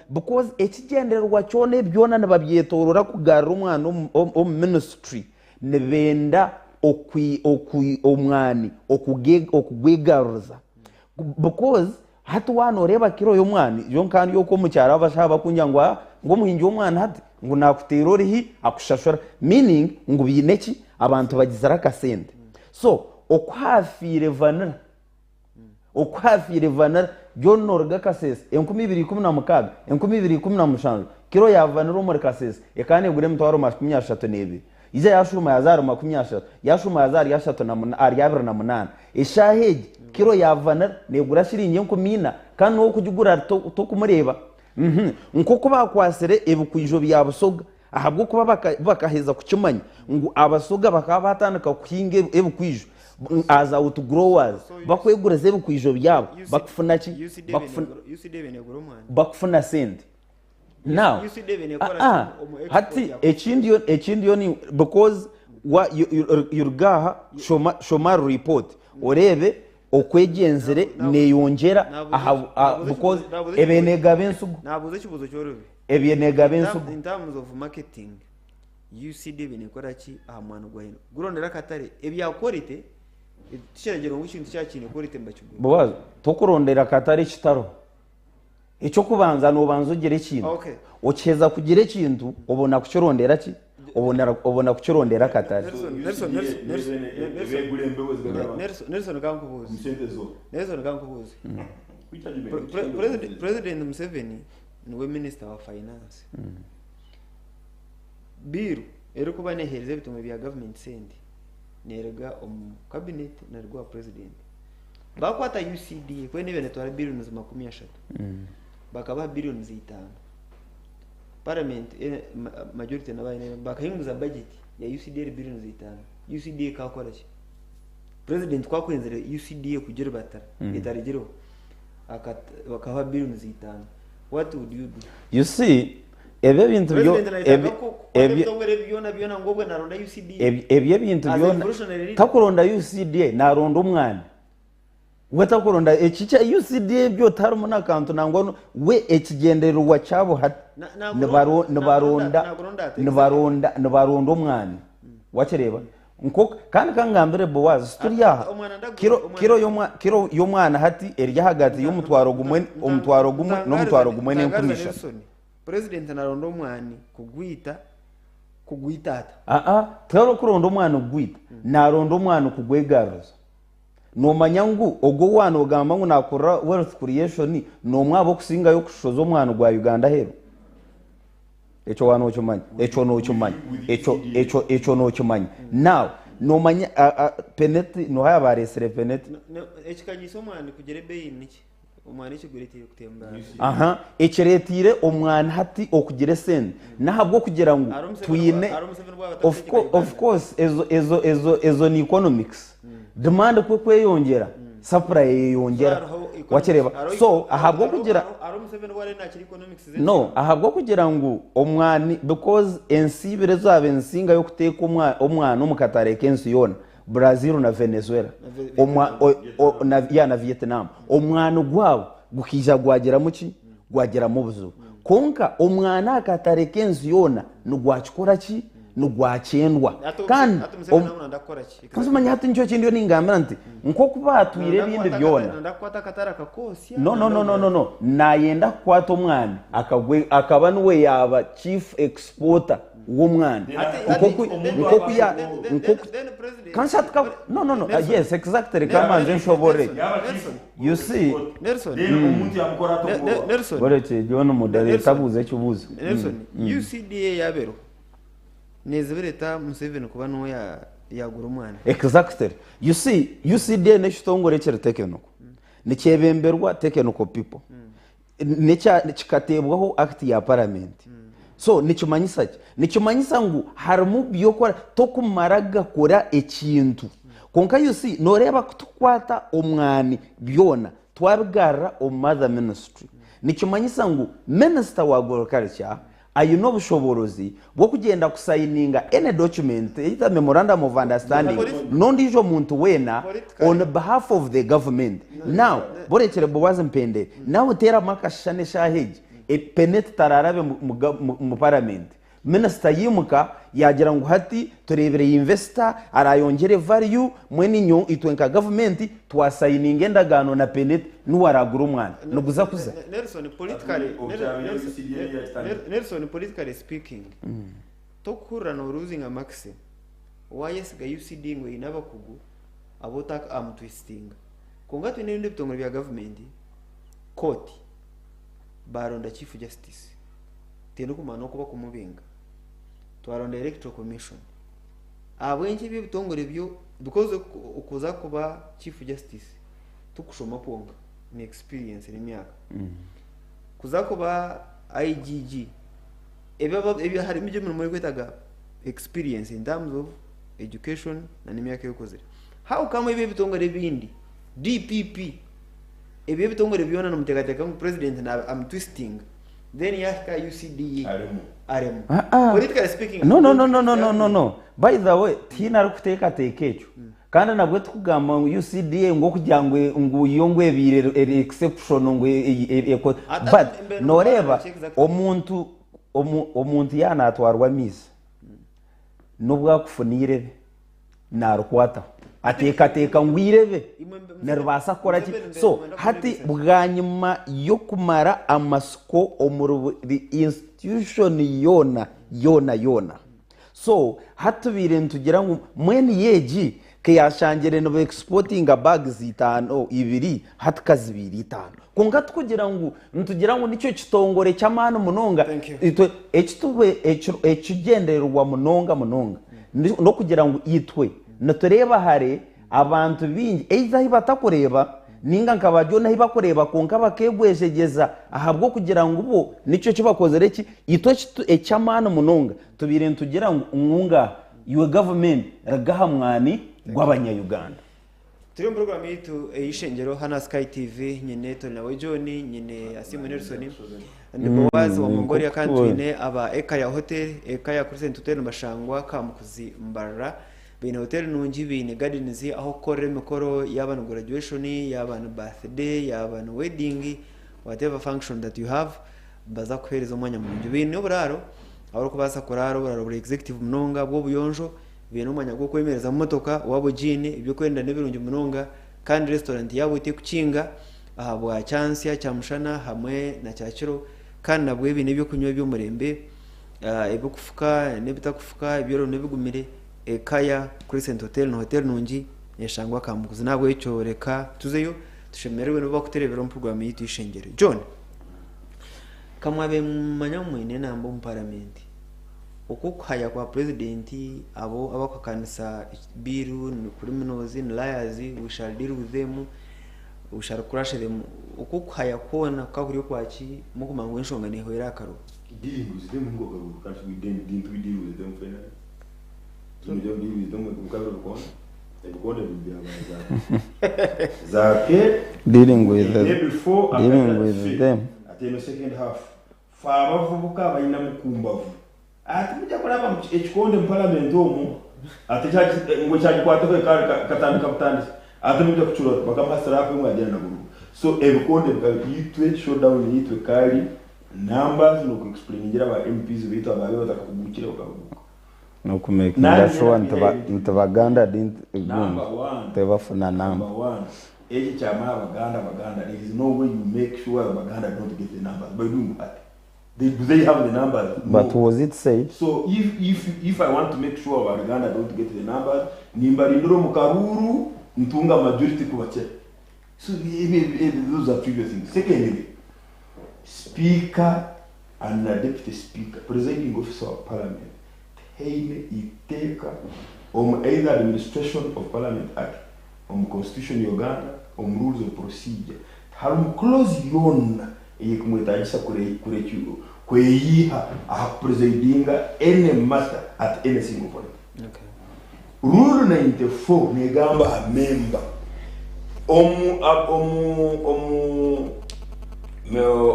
because ekigyendererwa kyona ebi byona nibabyetoorora kugarura omwana omu ministry, nibenda omwani okugwegaruriza because hati waaba nooreeba kiro y'omwani nyowe nkaba ndi okwo omu kyaro abashaho bakungira ngu aa ngu omuhingi w'omwani hati ngu naakuteera orihi akushashura meaning ngu baine ki abantu bagizire akasente so oku haafiire vanilla Oku haafiire vanira, John nooruga Kasese, 2016, 2017, kiro ya vanira omuri Kasese ekaba neegura emitwaro 32. Ija yaashuuma yaaza ahari 30, yaashuuma yaaza ahari ashatu na muna, ahari abiri na munaana. Eshaaha egi, kiro ya vanira neegura shiringi 4,000 kandi n'ow'okugigura tokumureeba. Nk'oku baakwatsire ebikwijo bya Busoga ahabw'okuba bakaheza kukimanya ngu Abasoga bakaba baatandika kuhinga ebikwijo as out growers bakweguriza ebikwijo byabo bakufuna ki? Bakufuna sente. Now, hati ekindi ni because yoruga aha shoma report oreebe oku egyenzire neyongyera because ebaire negaba ensigo. Ebyo neegaba ensigo. In terms of marketing, UCD ebe nekora ki aha mwani gwa hinu? Gurondera akatare, ebya quality, tikiragira ngu ekintu kyaba kiine quality nibakigura. Boaz, tokurondera akatare kitariho. Eky'okubanza noobanza ogira ekintu. Okay. Okiheza kugira ekintu, obona kukirondera ki? Obona obona kukirondera akatare. Nelson, Nelson, Nelson, Nelson, Nelson, Ebegura embeho zigagura abantu. Nelson, Nelson kankubuuze. Omu sente zo. Nelson kankubuuze. Pre- President, President Museveni niwe minisita wa finance. Bill erikuba neheereza ebitongore bya gavumenti sente neeruga omu cabinet neeruga owa president. Baakwata UCDA ku neeba neetwara billions 30, bakabaha billions itaano. Parliament majority naba NRM bakahinguza budget ya UCDA eri billions itaano. UCDA ekakora ki? President ku akwenzire UCDA kugiribatira etarigireho bakaha billions itaano. What would you do? You see, ebyo ebintu byo President nayetaaga kukwata ebitongore ebi byona byona ngu obwe naronda UCDA. Ebyo ebintu As a byona revolutionary leader. takuronda UCDA naronda omwana. We takuronda eki kya UCDA ebyo tiharimu n'akantu nangwa we ekigyendererwa kyabo hati Nakuronda ata? nibaronda omwani. Wakireeba? Nko kandi kangambire Boaz turi aha. Omwana ndagura, omwana Kiro y'omwana hati eri ahagati y'omutwaro gumwe, omutwaro gumwe n'omutwaro gumwe n'enkumi Ntangariza ishatu. Nelson, President naronda omwani kugwita ata? Aa, tihariho kuronda omwani kugwita, naronda omwani kugwegaruriza. Nomanya ngu ogwo owa nogamba ngu nakurira wealth creation nomwe abokusingayo kushoza omwani gwa Uganda aheru. Ekyo wa nokimanya, ekyo nokimanya, ekyo, ekyo, ekyo nokimanya. Now, nomanya, Peneti, noha yabaresire Peneti? Ekikanyisa omwani kugira ebeeyi niki? Omwani ekigureteire kutemba. Aha, ekireteire omwani hati okugira esente n'ahabw'okugira ngu Ari Museveni twine ari Museveni bwaba atakutegeka of Uganda. course ezo ni economics. Demand ku ekweyongyera, supply eyeyongyera. So, hariho economics- Wakireeba? hariho So, ahabw'okugira hariho Museveni bwaba nakira economics ze. No, ahabw'okugira ngu omwani, because ensi ibiri ezaaba ensinga y'okuteeka omwani omu katare k'ensi yoona, Brazil na Venezuela. Na Vietnam. Na Vietnam. Omwani gwabo gukaija gwagiramu ki? Gwagiramu obuzibu. Kwonka omwani aha katare k'ensi yoona nigwakikora ki? Nigwakyendwa. Kandi Ati Museveni nawe nanda kukora ki? Kansi manya hati nikyo kindi ningambira nti nk'oku baatwire Nanda ebindi byona. Nanda kukwata akatare akakosya. No, no, no, no, no, no. Nayenda kukwata omwani akagwe, akaba niwe yaaba chief exporter w'omwani. Omuntu Nkoku ya, nkoku Then president Kansi ati no, no, no. Nelson. Yes, exactly. Kamanze nshobore. Yaba chief Nelson. You see? export. Nelson. Then omuntu yamukora ata obwoba? Nelson. Boreke John Mudare Nelson. tabuze ekibuzo. Nelson, UCDA yabeho. Nezibireta Museveni kuba niwe yagura omwana. Exactly. You see, UCDA n'ekitongore ekiri technical. Nikyebemberwa technical people. Kikateebwaho act ya parliament. So nikimanyisa ki? Nikimanyisa ngu harimu byokora tokumara gakora ekintu. Kwonka you see, noreeba kutukwata omwani byona twabigarira omu mother ministry. Nikimanyisa ngu minister wa agriculture ayine obushoborozi bw'okugyenda kusayininga any document, either memorandum of understanding, n'ondiijo muntu weena on behalf of the government. Now, borekere Boaz Mpendere, nawe teeramu akashushani eshaaha egi, Peneti tararabe mu parliament. Minister yimuka yagira ngu hati turebere investor arayongere value, mwene nyo itwe nka government twasayininga endagaano na Peneti niwe aragura omwana. Niguza kuza. Nelson, politically, Ati, okyabire Nelson, UCDA yakitandika. Nelson, politically speaking, tokuhurira noruzinga maxim wayesiga UCD ngu eine abakugu abotaka amutwistinga. Kwonka twine ebindi ebitongore bya government, court baronda Chief Justice tende kumanya n'okuba kumubinga, twaronda Electoral Commission. Ahabw'enki ebyo ebitongore byo, because okuza kuba Chief Justice tukushoma kwonka ni experience n'emyaka. Kuza kuba IGG ebyo harimu ebyo emirimo erikwetaga experience in terms of education na n'emyaka eyokozire. How come ebyo ebitongore ebindi DPP ebyo ebitongore byona nimuteekateeka ngu president na am twisting, then yahika UCDA Aremu. Aremu. Ah, ah. Politically speaking, No, no, no, no, no, no, no, no. By the way, tihaine arikuteekateeka ekyo. Kandi nabwo tukugamba ngu UCDA ngu okugira ngu yo ngu ebiire eri exception ngu Ata but mbere noreeba n'okubanza exactly. omuntu yaanatwarwa amaizi n'obu akufuna irebe narukwataho ateekateeka ngu irebe Imwe niribaasa kukora ki? Museveni mbere So mwenda hati kurebesa. bwanyima y'okumara amasiko omuri buri institution yoona yoona yoona, so hatubiire nitugira ngu mwene yeegi keyashangire niba exportinga bags itaano ibiri hati kazibiire itaano, kwonka tukugira ngu nitugira ngu nikyo kitongore ky'amaani munonga. Thank you. Itwe ekitube ekigyendererwa munonga munonga n'okugira ngu itwe nitureeba hare abantu bingi either ahi batakureeba. Ninga nka ba John ahi bakureeba kwonka bakeegwejegyeza ahabw'okugira ngu bo nikyo eki bakozire ki itwe eky'amaani munonga tubaire nitugira ngu ngu ngaaha iwe gavumenti ruga aha mwani gw'abanya-Uganda. Turi omu puroguramu yaitu ey'eishengyero hanu aha Sky TV, nyine Turinawe John, nyine Asiimwe Nelson, ndi Boaz wa Mongolia kandi twine aba Ekaya Hotel, Ekaya Crescent Hotel nibashangwa Kamukuzi Mbarara. Baine hotel nungi, baine gardens ah'okukorera emikoro yaaba ni graduation, yaaba ni birthday, yaaba ni wedding, whatever function that you have, nibaza kukuheereza omwanya murungi. Baine oburaaro ahu orikubaasa kuraara oburaaro buri executive munonga bw'obuyonjo, baine omwanya gw'okwemerezamu motoka waaba ogiine, eby'okwenda n'ebirungi munonga kandi restaurant yaabo tekukinga ahabwa kyantsya, kyamushana hamwe na kyakiro kandi nabwo baine eby'okunywa eby'omurembe ebirikufuka n'ebitakufuka, ebyorobi n'ebigumire. Ekaya Crescent Hotel ni hotel nungi neshangwa Kamukuzi nahabwekyo reka tuzeyo tushemererwe nibo bakuturebera omu puroguramu yaitu y'eishengyero. John, kamwabaire nimumanya ngu mwine enamba omu paramenti, oku okuhaya kwa purezidenti abo abakuhakanisa bill ni criminals ni liars we shall deal with them, we shall crush them, oku okuhaya kwona kukaba kuri okwaki mukumanya ngu enshonga nehwera aha karobo? Dealing with them ngu okaruhuka nti we didn't we deal with them finally? Dealing with dealing with them. Fe abavubuka abalina mukumbavu ati mujja kulaba ekikonde mu palamenti omwo ate ngu ekyagikwateko katandika butandisi ate mujja kukirora bakamuha sirapu emwe agyenda naguruga so ebikonde itwe showdown yaitu ekari numbers noku explainingira ba MPs baitu ababe batakakugukire bakahuguka. N'okumekinga sure nti Baganda didn't gundi tebafuna namba. Number one, ekyo ekyamara Abaganda Abaganda there is no way you make sure Abaganda don't get the numbers by doing what? They, do they have the numbers? No. But was it said? So if, if, if I want to make sure Abaganda don't get the numbers, nimbarindira omu karuuru ntunga majority kubakira. So those are trivial things. Secondly, Speaker and na Deputy Speaker, Presiding Officer wa Parliament, tihaine iteeka omu either Administration of Parliament Act, omu Constitution ya Uganda, omu Rules of Procedure, tiharimu clause yoona eyekumwetagisa kweyiha aha ku presidinga any matter at any single point. Rule 94 negamba aha member omu omu omu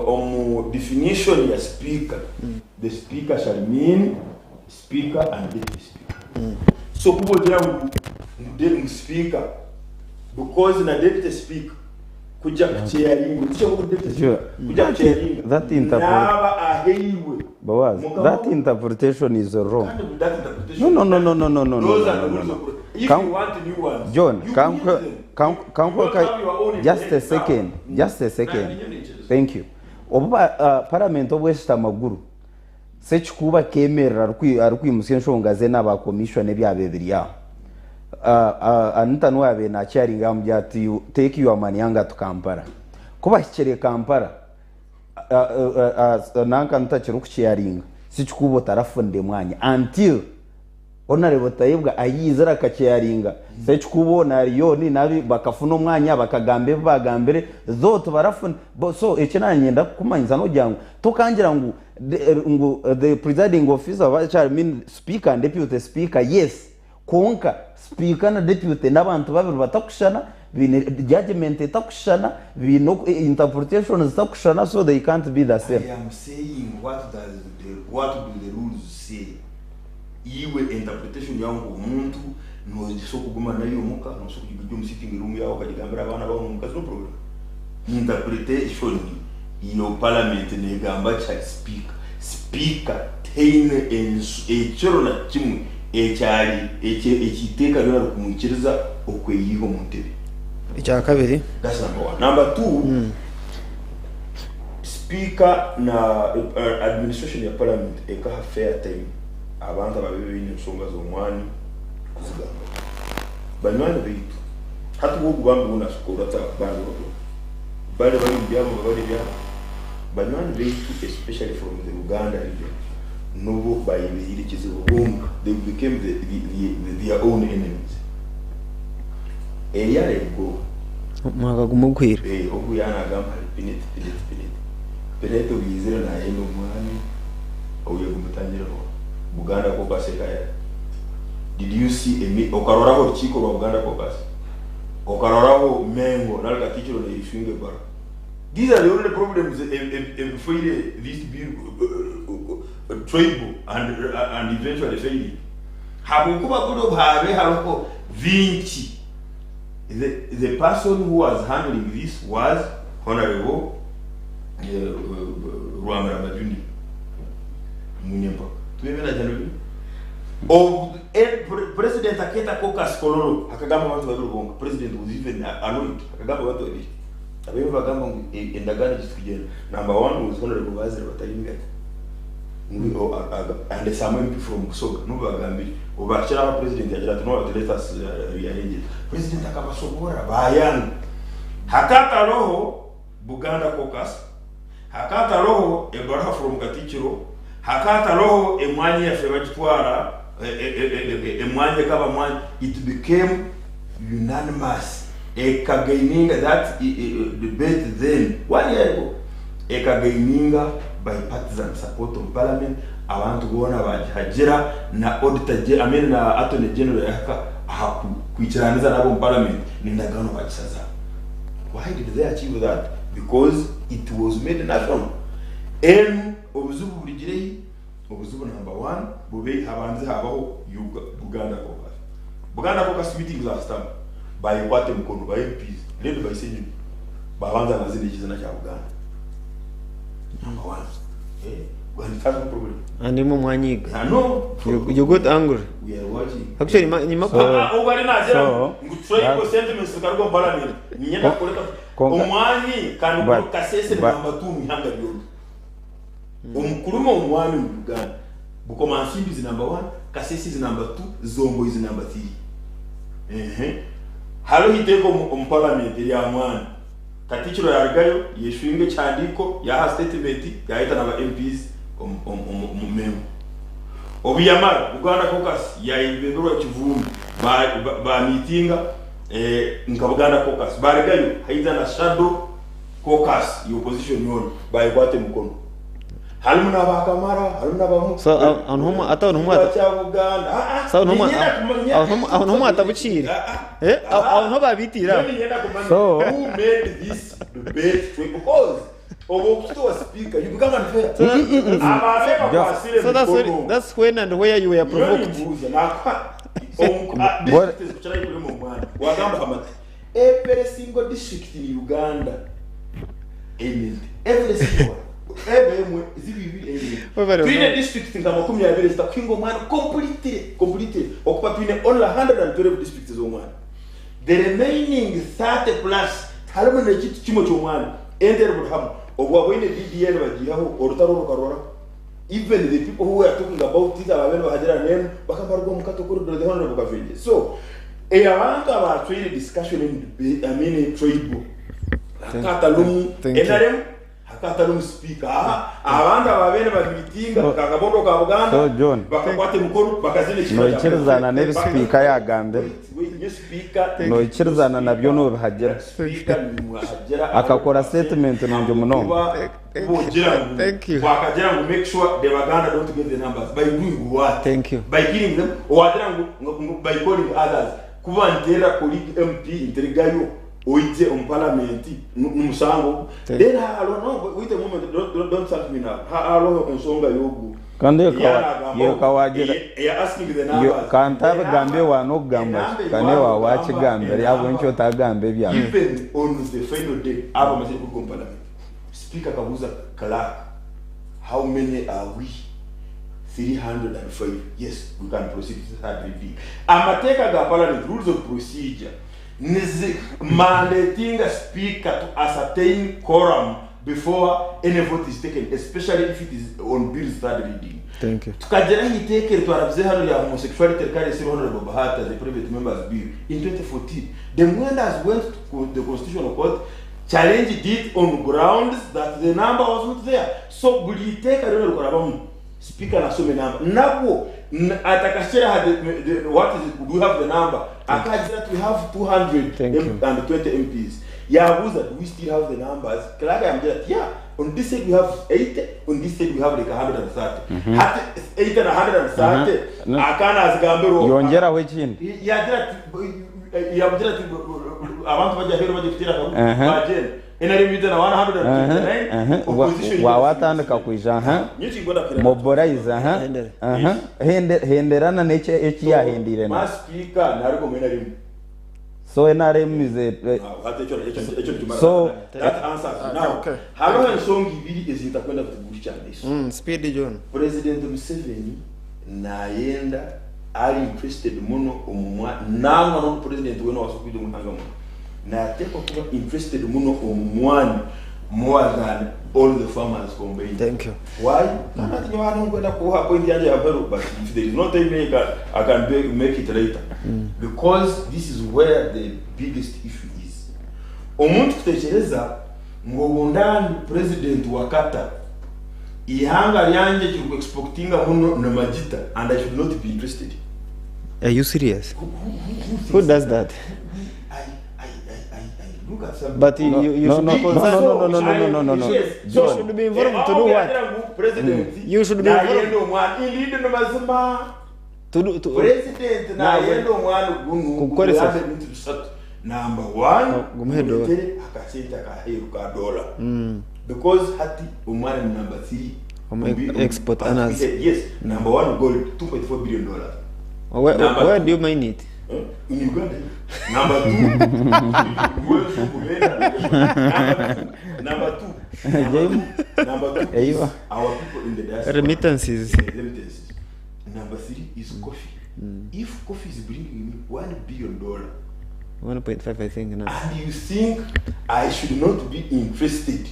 omu definition ya speaker, the speaker shall mean speaker and deputy speaker. So kuba ogira ngu ngu speaker because na deputy speaker kujya kuchairinga kujya kuchairinga That interpret naaba aheirwe Boaz, Mukama that interpretation is wrong. Kandi that interpretation No, no, no, no, no, no, no, no, Those no, are the no, rules no. of pro- If Kan- you want new ones, John, you kan create them. kan You kan don't have your own just a head now. second, just a second. Nanye ntekereza. Thank you. Obu parliament obweshita amaguru Sekikuubo akeemerera arikwimutsya enshonga ze n'aba commission ebyabaire biri aho. Anita niwe yaabaire nacharinga yaamugira ati take your manyanga to Kampala. Ku bahikire Kampala, nanka Anita akirikucharinga, Sekikuubo tarafunire mwanya until Honarebo Tayebwa ayiizire akacharinga, Sekikuubo na Leon nabi bakafuna omwanya bakagamba ebi baagambire though tibarafuna so eki naanye niinyenda kukumanyisa n'okugira ngu tokangira ngu ngu the presiding officer oba I mean speaker and deputy speaker yes kwonka speaker na deputy n'abantu babiri batakushushana baine judgement etakushushana baine interpretation zitakushushana so they can't be the same. I am saying what does the what do the rules say iwe interpretation yawe nk'omuntu nosobola kuguma nayo omuka nosobola kugigya omu sitting room yawe okagigambira abaana bawe n'omukazi no problem interpretation iyo parliament negamba ki hari speaker speaker taine ekiro na kimwe ekyari ekiteeka ryona rikumwikiriza okweyiha omu ntebe. Ekya kabiri. That's number one. Number two, speaker na administration ya parliament ekaha fair time abantu ababaire baine enshonga z'omwani kuzigambaho. Banywani baitu hati ogu bambi we nasuka ata bandi bato bari bari omu byama bari byama banywani baitu especially from the Uganda region nubo bayebeire ekizibu bonka they became the, the, the, their own enemies. Eyara eiguru. Omwaka gumwe oguhweire. Eh, ogu yaanagamba hari Pinetti, Pinetti, Pinetti. Pinetti obu yaizire naayenda omwami ou yagumutangirira Buganda Caucus ekaya. Did you see a me okaroraho orukiiko rwa Buganda Caucus? Okaroraho Mengo nari Katikkiro naayeshunga ebara? These are the only problems ebifoire this bill tribal and eventually failing. Habwokuba kuri obu haabe hariho bingi the, the person who was handling this was Honorable Rwamirama Junior Munyempaka. Twebe na jano bino. Of President aketa caucus Kololo akagamba abantu babiri bonka. President was even annoyed. Akagamba abantu babiri. Abeho bagamba ngu endagaano egi tukugenda. Number one was Honorable Bazire Bataringaya. Ngu and some MP from Busoga nubo bagambire. Obu bakira aho President yagira ati no let us rearrange it. President akabasoborra bayanga. Hakataroho Buganda Caucus, hakataroho ebaruha from Katikiro, hakataroho emwanya eyaffe bagitwara emwanya ekaba mwanya it became unanimous ekagaininga that debate then one year ago ekagaininga bipartisan support on parliament abantu boona bagihagira na auditor I mean na attorney general yahika aha kwikiraniza nabo omu parliament nendagaano bagisaza. Why did they achieve that? Because it was made national. Enu obuzibu burugire hi? Obuzibu number one bube habanze habaho Buganda Caucus. Buganda Caucus meeting zasitama bayekwata emikono ba MPs led by Ssenyonyi babanza bazina ekizina kya Buganda. Number one. Eh, Buganda has no problem. And imwe mwanyiga. I know. You got angry. We are watching. Actually, nyima So- Ah, ogu ari nagira so, ngu tribal that- sentiments zikaruga omu parliament. Niinyenda kukoreka Konka- omwami kandi but- Kasese ni but- number 2 omu ihanga ryona. Omukurume omwami mu Uganda. Bukomansimbi is number 1, Kasese is number 2, Zombo is number 3. Ehe. Hariho eiteeka omu parliament erya mwani. Katikiro yarugayo yeshwinga ekihandiiko yaha statement yayeta na ba MPs omu Mengo. Obu yamara Buganda Caucus yayebemberwa Kivumbi ba miitinga nka Buganda Caucus barugayo haija na Shadow Caucus ya opposition yoona bayekwata emikono. Harimu na ba Kamara, harimu na ba So, aho niho ati aho niho mwata- kya Buganda. Ah, ah, So, aho niho mwa- niinyenda kumanya- aho niho mwatabukiire. Ah, ah. Eh, aho niho babiitiire aho. Niinyenda kumanya So- who made this debate because obu okutuwa speaker you become unfair. Ababe bakwasire So that's emikono. when, that's when and where you were provoked. Nibuuza, nakwa- district ezikukirayo kuri mu mwanya. Wagamba Hamati, every single district in Uganda eminti. Every single one. Ebe emwe, zibibiri eminti. Webale Twine muno. district nka 20 zitakuhinga omwana completely, completely. Okuba twine only 112 districts z'omwana. The remaining 30 plus harimu n'ekintu kimwe ky'omwana. Enteri buri hamwe. Obu waboine DDL bagiihaho, orutaro rukarora. Even the people who were talking about it ababe nibahagira n'enu bakabarwa omu kato corridor the honorable Kafenje. So, abantu abatwire discussion in debate, I mean tribal. Hakatalumu Thank you. NRM, hakatalumu speaker. Aha, abantu ababe nibamitinga kakabondo ka Buganda. So, John. bakakwata emikono bakazina ekika kya Noikirizana n'ebi speaker yagambire. Wait, wait, speaker. Noikirizana nabyo nobihagira. Speaker nimwahagira. Akakora statement nungi munonga. Kuba ngu Thank you. wakagira ngu make sure the Baganda don't get the numbers by doing what? Thank you. By killing them owagira ngu by calling others kuba ntera colleague MP nterigayo oije omu parliament n'omusango Thank then halo no wait a moment don't thank me now halo ensonga yogu Kandi Yaragambaho. yekawagira Eya asking the numbers kantabigambe wa nokugamba ki kane wa wakigambire ahabw'enki otagamba ebyawe. Even on the final day aba amazire kuruga omu parliament speaker akabuuza clerk how many are we 305 yes we can proceed to third reading amateeka ga parliament rules of procedure nizi mandatinga speaker to ascertain quorum before any vote is taken especially if it is on bills third reading. Thank you. Tukageraho iteeka eri twarabize hano rya homosexuality rikaresirwe Honorable Bahati as a private members bill in 2014. The Mwendas went to the Constitutional Court challenged it on grounds that the number was not there. So buri iteeka ryona rikarabamu speaker nasome number. Nabwo atakashyira aha the, what is it, do you have the number? Akagira ati we have Thank you. 220 MPs. Yabuuza do we still have the numbers? Clerk yamugira ati yeah, on this side we have 80, on this side we have like 130. Hati 80 na 130 No. akaana azigambira oku. Yongyeraho ekindi. Yagira ati yamugira ati abantu bajya aheeru bajya kuteera akaruuru bagyenda. NRM ija na 129 opposition Wa watandika kwija aha. Nyowe tinkwenda kuhenda. Mobilize aha. Hendera. Aha. Henderana n'eki eki yahendeire Ma na. speaker naruga omu NRM. So NRM is a Hati ekyo ekyo ekyo nikimara. So- that answers now. Okay. Hariho ensonga ibiri ezintakwenda kutugurikya amaiso. Speed John. President Museveni nayenda ari interested muno omu mwa nangwa n'omu president weena owaasa kwija omu ihanga muno nateekwa kuba interested muno omu mwani more than all the farmers combined. Thank you. Why? Kandi hati nyowe hanu nkwenda kuha point yangye ya mperu but if there is no time I can, I can make it later. Because this is where the biggest issue is. Omuntu kutekyereza ngu obundandi president wa Qatar ihanga ryangye kiri ku exportinga muno ni magita and I should not be interested. Are you serious? Who Who thinks does that? that? I, I, I, I, I look at some But you, No, you, you no, should no, be no, concerned. no, no, no, no, no, no, no. Yes. You So, should be involved to do what? President You should be involved. nayenda omwana indeed no mazima To do, to, president nayenda omwana gunu Kukoresa. guyambe ebintu bisatu number one gumuhe dola. muretere akasente akaheeru ka dola because hati omwana ni number three Omu export earners. Yes, number one gold 2.4 billion dollars. Where, Number where two. do you mine it? Eh? In Uganda. Number two. Number two. Number two. Number two is Eiwa. our people in the diaspora. Remittances. Remittances. Number three is coffee. If coffee is bringing me $1 billion, 1.5 I think now. and you think I should not be interested,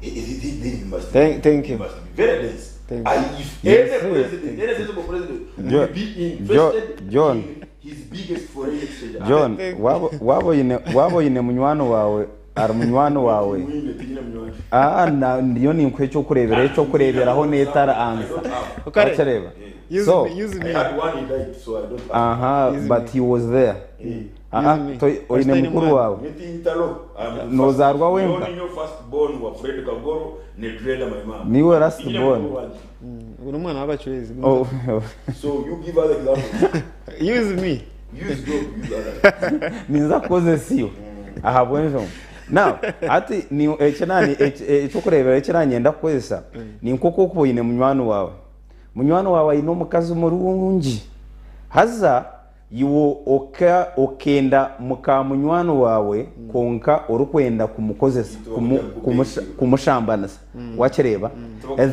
then you must Thank you. must be very dense. Thank I, if Yes, any sir. president, any sensible president Jo- will be interested John. in his biggest foreign exchange. John waba oyine waba oyine munywani wawe ari munywani wawe Mwine, tinyine munywani. Ah, na ndiyo ninkuha ekyokureebera ekyokureeberaho n'etara ansa Okay. wakireeba Use so me, use I me. had one, he died, so I don't have. aha Use but me. he was there aha Use me. oyine Ashtaine mukuru mwana. wawe Nyeti Intalo, I'm the Nozarwa first- wenka. Niwe first born wa Fred Kagoro ne Dreda my mom. Niwe last Tinyine born. mukuru wanje. Uno mwana w'abacwezi. Oh, So you give us examples. Use me. Use job, use others. ninza kukozesa iwe ahabw'enshonga now hati ni ekinani ekyokureebera ekiranyenda kukozesa ni nk'oku okuba oine munywani wawe munywani wawe aine omukazi murungi haza iwe oka okenda muka munywani wawe kwonka orikwenda kumukozesa kumushambanisa wakireeba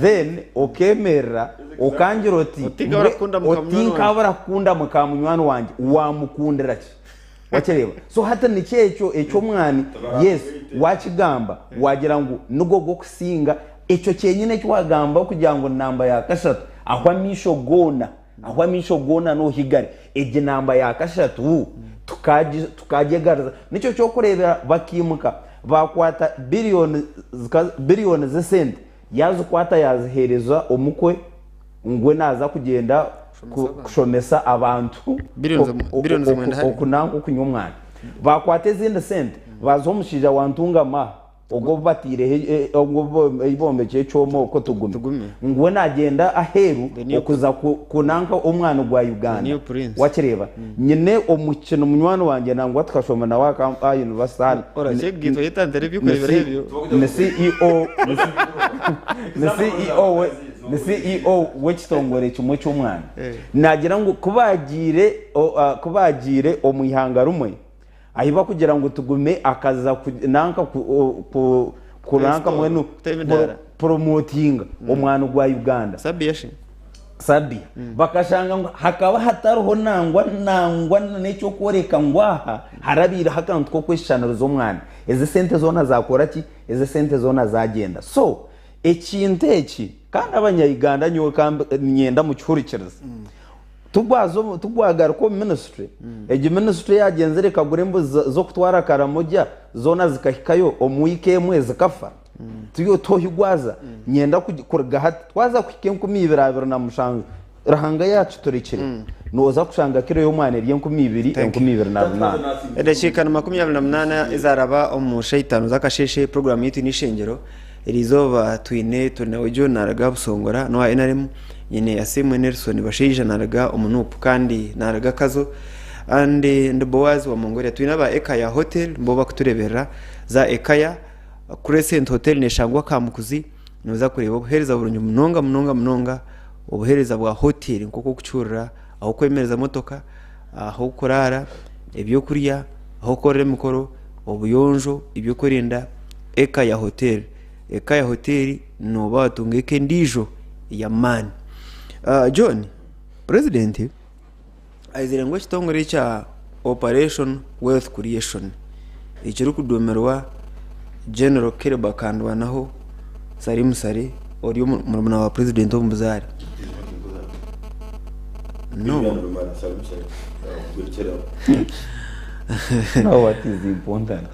then okemerera okangira oti Otinka barakunda muka munywani otinka wange. barakunda muka munywani wangye wamukundira ki wakireeba so hati nikyo ekyo eky'omwani yes wakigamba wagira ngu nigwo gw'okusinga ekyo kyenyine eki wagamba kugira ngu namba ya kashatu aho amaisho goona aho amaisho goona nohigare egi namba ya kashatu tukagyegariza nikyo kyokureebera bakiimuka bakwata biliyoni biliyoni z'esente yazikwata yaziheereza omukwe ngwe naza kugyenda kushomesa abantu Billions billions mwenda hari. okunanka okunywa omwana bakwata ezindi sente baziha omushaija wa ntungama ogwo batiireho ogwo bombekye ekyoma okwo tugume Tugume. ngwe nagyenda aheeru The new- okuza kunanka omwana gwa The Uganda new prince. wakireeba nyine omukino munywani wangye nangwa tukashoma nawe aha university hanu. Ora kyegitwa yetantara ebyokureebera ebyo. Ni CEO ni CEO we ni CEO w'ekitongore kimwe ky'omwana nagira ngu kubagiire kubagiire omu ihanga rumwe ahi bakugira ngu tugume akaza nanka kunanka Extol, mwenu kutema endara. promotinga omwana gwa Uganda Sabi yashi. Sabia bakashanga ngu hakaba hatariho nangwa nangwa n'ekyokworeka ngu aha harabiireho akantu k'okweshushaniriza omwana ezi sente zoona zakora ki ezi sente zoona zagyenda so ekintu eki kandi abanya-Uganda nyowe nyenda mukihurikirize tugwagaruka omu ministry egi ministry yagyenzire ekagura embuzi z'okutwara Karamoja zoona zikahikayo omu wiiki emwe zikafa tuyo tohigwaza nyenda kuruga hati twaza kuhika 2027 Ruhanga yaakiturekire, nooza kushanga kiro y'omwana eri 2000, 2008. Edakiika na 28 ezaraba omu shaaha itaano z'akasheeshe, puroguraamu yaitu n'eishengyero. Eri izooba twine Turinawe John naaruga Busongora n'owa NRM, nyine Asiimwe Nelson Bashaija naaruga omu NUP kandi naaruga Kazo and ndi Boaz wa Mongolia. Twine aba Ekaya Hotel nibo bakutureeberera. Za Ekaya Crescent Hotel neeshangwa Kamukuzi. Nooza kureeba obuheereza burungi munonga munonga munonga, obuheereza bwa hoteeri nk'oku orikukihuurira, ah'okwemereza motoka, ah'okuraara, ebyokurya, ah'okukorera emikoro, obuyonjo, eby'okwerinda, eka ya hoteeri. Eka ya hoteeri nooba waatunga eka endiijo ey'amaani. John, purezidenti aizire ngu ekitongore ekya Operation Wealth Creation ekirikuduumirwa General Caleb Akandwanaho Salim Saleh ori murumuna wa purezidenti omu buzaare. No. Now what is important?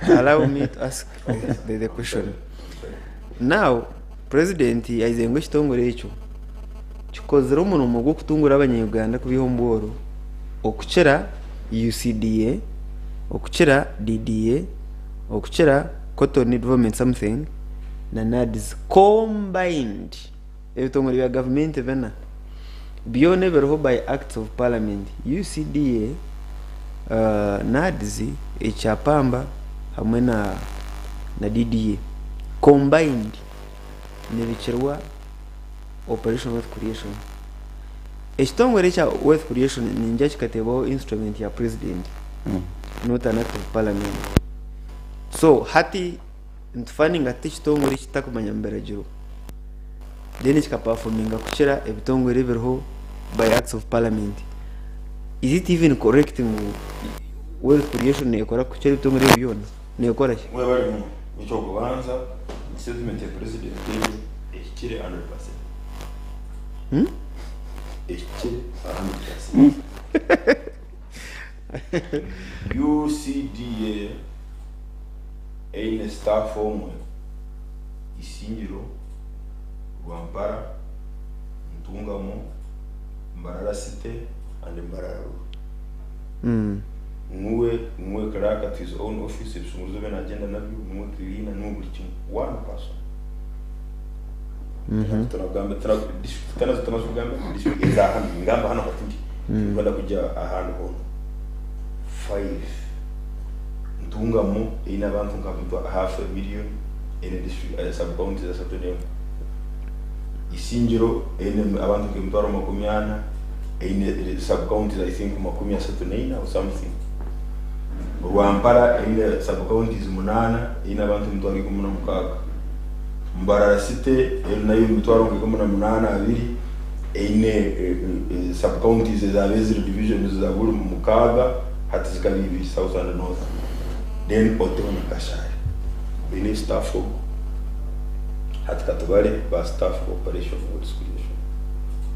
Allow me to ask the question. Now, purezidenti aizire ngu ekitongore ekyo kikozire omurimo gw'okutungura abanya-Uganda kubaiha omu bworo okukira UCDA, okukira DDA, okukira Cotton Development something na NAADS combined ebitongore bya gavumenti bina byona ebiriho by Acts of Parliament, UCDA, NAADS, ekya Pamba hamwe na DDA combined nibikirwa Operation Wealth Creation. Ekitongore ekya Wealth Creation ningira kikateebwaho instrument ya president not an act of parliament. So hati nitufaninga tuta ekitongore ekitakumanya mu biragiro then kikapafominga kukira ebitongore ebiriho by acts of parliament. Is it even correct ngu Wealth Creation nekora kukira ebitongore ebi byona? Nekora ki? Mwebare muno. Eky'okubanza, statement ya president egyo ehikire 100%. Ehikire 100%. UCDA eine staff omwe, Isingiro, Rwampara, Ntungamo, Mbarara City and Mbarara Rural. Nuwe nuwe clerk at his own office, ebishumuruzo bye nagyenda nabyo, nuwe cleaner, nuwe buri kimwe. One person. Tunagamba tuna district tana zo tumaze kugamba district eza hanu ngamba hanu hati ndi Uganda kujya ahantu hoona. Five. Ntungamo eine abantu nka half a million eine district sub counties asatu n'emwe. Isingiro eine abantu nk'emitwaro 40 eine sub counties I think 34 or something. Rwampara eine sub counties munaana eine abantu emitwaro 16. Mbarara City nayo emitwaro nka 18 abiri eine sub counties ezaabaire ziri divisions za buri mukaaga hati zikaba ibiri South and North. Then Oteho na Kashari baine staff ogwo. Hati katubare ba staff operation wealth creation.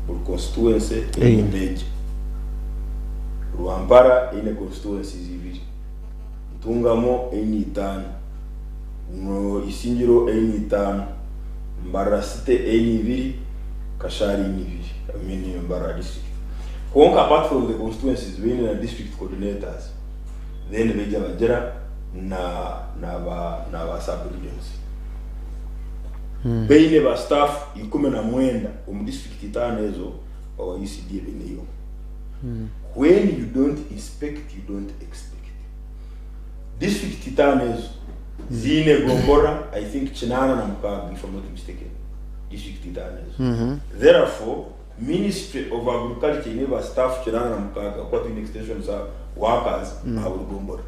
Buri constituency eine major. Rwampara eine constituencies ibiri. Ntungamo eine itaano. Isingiro eine itaano. Mbarara City eine ibiri. Kashari eine ibiri. I mean Mbarara district. Kwonka apart from the constituencies baine na district coordinators. Then baija bagira na na ba na ba sub regions. Baine ba staff 19 omu district itaano ezo owa UCDA baineyo. When you don't inspect you don't expect. District itaano ezo ziine gombora I think 86 if I'm not mistaken. District itaano ezo. Therefore Ministry of Agriculture eine ba staff 86 kuba twine extension workers aha buri gombora.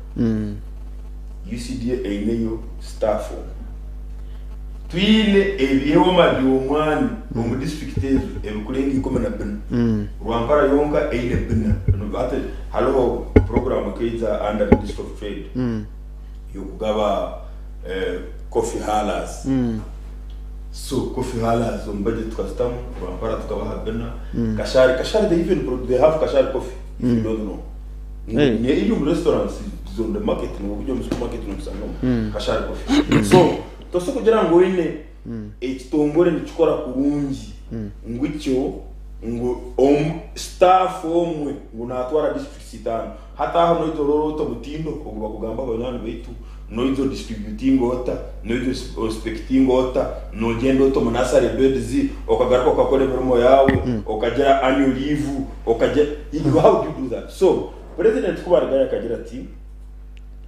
UCDA eineyo staff omwe. Twine ebyoma by'omwani omu district ezo ebikurenga 14. Rwampara yonka eine bina. Hati hariho program ekaija under Ministry of Trade y'okugaba coffee hullers. So coffee hullers omu budget tukazitamu, Rwampara tukabaha bina. Kashari, Kashari they even they have Kashari coffee if you don't know. Hey. Ne iri omu restaurants on the market nobujya omu supermarket nobisangamu Kashari coffee. So tosobola kugira ngu oine ekitongore nikikora kurungi. Ngu ekyo ngu omu staff omwe ngu natwara districts itaano. Hati aho noija orore ota omutindo ogu bakugamba banywani baitu, noija odistributinge ota, noija oinspectinge ota, nogyenda ota omu nursery beds, okagaruka okakora emirimo yaawe, okagira annual leave, okagira, how do you do that? So, president ku barugayo akagira ati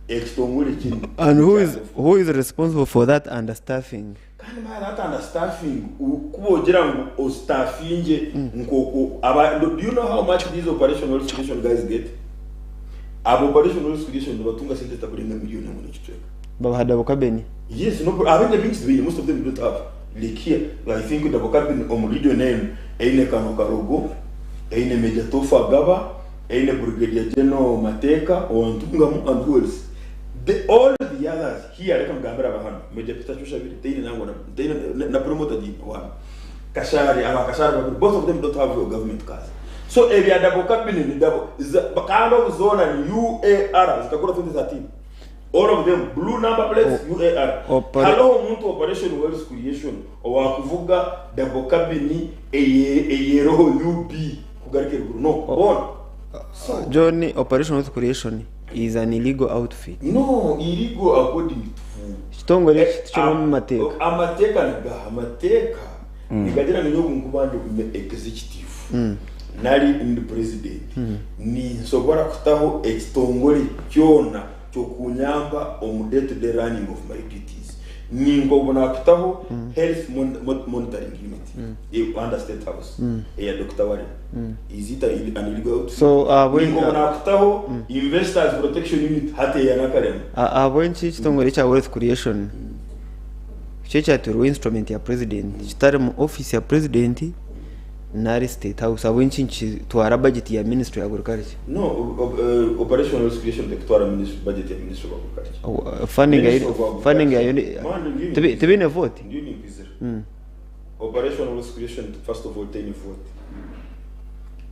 ekitongore kinu And who is, who is responsible for that understaffing? Kandi manya that understaffing ku ogira ngu ostafingye nk'oku aba do you know how much these operational solution guys get? Aba operational solution nibatunga sente zitakurenga million emwe n'ekicweka. Babaha double cabin. Yes, no abaingi abaingi tibaine, most of them don't have. Like here, I think double cabin omu region enu eine Kano Karogo, eine Major Tofu Agaba, eine Brigadier General Mateeka owa Ntungamo and who else? The all the others here reka ngambire aba hanu Major Peter Kyoshabire taine nangwa na taine na, na promoter taine owanu Kashari aba Kashari babiri both of them don't have government cars so ebya double cabin ni double za, kandi obu zoona ni UAR zikagura 2013 all of them blue number plates UAR Opera- hariho omuntu operation wealth creation owakuvuga double cabin eye eyeroho UB kugaruka eruguru no boona so John, Operation Wealth Creation is an illegal outfit. No, illegal according to Ekitongore eki tikiriho omu mateeka. Amateeka nigaha? Amateeka nigagira ngu nyowe nkuba ndi executive nari ndi president ninsobora kutaho ekitongore kyona ky'okunyamba omu day to day running of my duties. Ninkobu nakutaho health monitoring unit under state house eya Dokita Warren. Is it an illegal outfit? So, Ninkobu nakutaho investors protection unit hati eya Nakalema. Ahabw'enki ekitongore ekya wealth creation kyo ekyatwirwe instrument ya president kitari mu office ya president nari state house ahabw'enki nikitwara budget ya ministry ya agriculture? No, operation wealth creation tekutwara ministry budget ya ministry of agriculture. Funding Ministry of Agriculture. funding yayo Man, ndiyo tibaine vote? Ndiyo ninkwizira. Operation wealth creation first of all teine vote.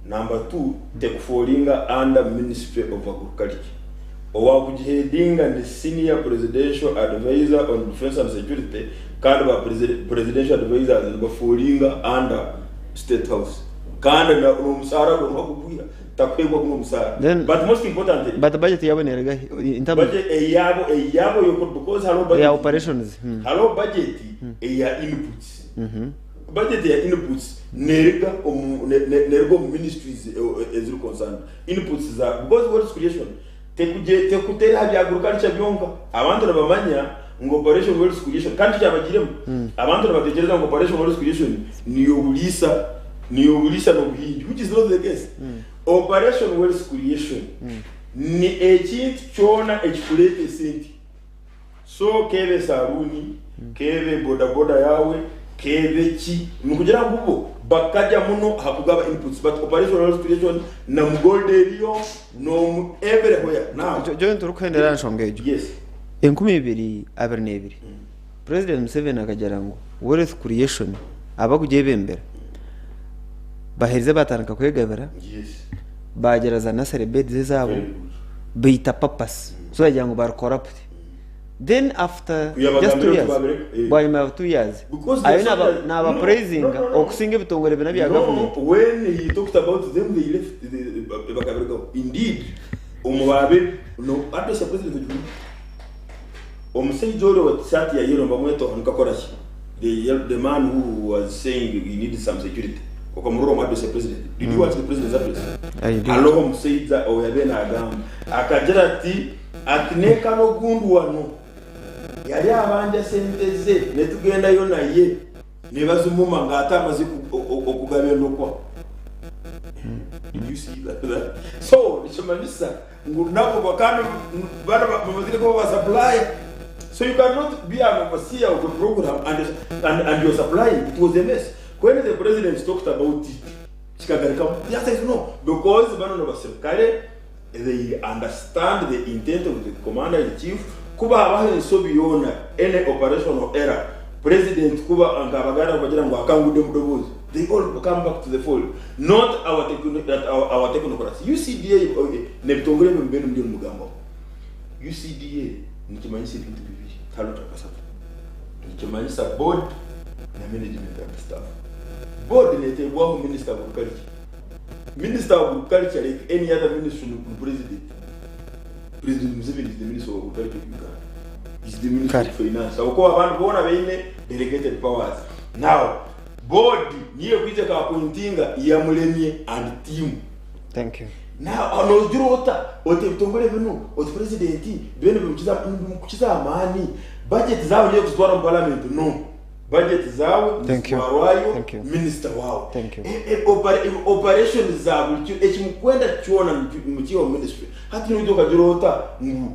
Number 2 tekufolinga under ministry of agriculture. Owakugihedinga ni senior presidential advisor on defense and security kandi ba presidential advisors nibafolinga under state house. Kandi n'omusaara gwe nibakugwiha takuheebwa guno omusaara. Then- But most importantly But budget yabo neruga hi? In terms budget eyabo eyabo yoko because hariho budget ya operations. Hariho budget eya inputs. Budget ya inputs neruga omu neruga omu ministries eziri concerned. Inputs za because wealth creation tekugye tekutera aha bya agriculture byonka. Abantu nibamanya ngu operation wealth creation kandi tikyabagiremu. Abantu nibatekyereza ngu operation wealth creation niyoburiisa niyoburiisa n'obuhingi which is not the case. Operation wealth creation ni ekintu kyona ekikureeta esente. So keebe saruuni, keebe bodaboda yaawe, keebe ki, nikugira ngu bo bakajya muno aha kugaba inputs but operation wealth creation na mu gold eriyo n'omu everywhere now. John turikuhendera aha nshonga egyo. Yes. 2022, President Museveni akagira ngu wealth creation abakugyebembera baherize batandika kwegabira Yes. bagira za nursery beds ezaabo Very good. baita purpose so bagira ngu bari corrupt then after just 2 Kuyabagambira years oti babireka, eh. bwanyima ya 2 years Because ayo the soldiers- naba No, praisinga no, no, no. okusinga ebitongore bina bya No, government. when he talked about them, they left. Bakabirugaho. Indeed, omubabe no address ya president Ojwang. Omushaija ori owa t-shirt ya yellow bamweta nikakora ki? The man who was saying we need some security. Okamurora omu address ya president. Did you watch the president's address? I did. Hariho omushaija oyabaire nagamba akagira ati ati neka n'ogundi wano yari abanja sente ze netugendayo naye nibazimuma nga ate amaze okugaba endokwa. Did you see that? So nikimanyisa ngu nabo bakandi bana bamazire kuba ba supplier. So you cannot be an overseer of a program and your supply. It was a mess. When the president talked about it, kikagarukamu. The answer is no. Because bano n'abaserukare, they understand the intent of the commander in chief. Kuba habaho ensobi yoona, any operational error, president kuba nkabagara kugira ngu akangude mudobozi. They all come back to the fold. Not our that our technocrats. UCDA n'ebitongore ebyo mbenu mbyo nimugambaho. UCDA nikimanyisa ebintu bibiri, tihariho ekya kashatu. Nikimanyisa board na management and staff. Board neteebwaho Minister of Agriculture. Minister of Agriculture like any other ministry ni President. President Museveni is the Minister of Agriculture of Uganda. Is the Minister of Finance. Ahabw'okuba abandi boona baine delegated powers. Now, board niyo erikwija eka appointinga Iyamuremye and team. Thank you. Now, nogira ota oti ebitongore binu oti President byona nibimukiza amaani, budget zaabo niyo erikuzitwara omu parliament? No. Budget zaawe Thank you. nizitwarwayo Thank you. minister waawe. Thank you. Operations za buri kimwe ekimukwenda kyona nimukiiha omu ministry. Hati noija okagira ota ngu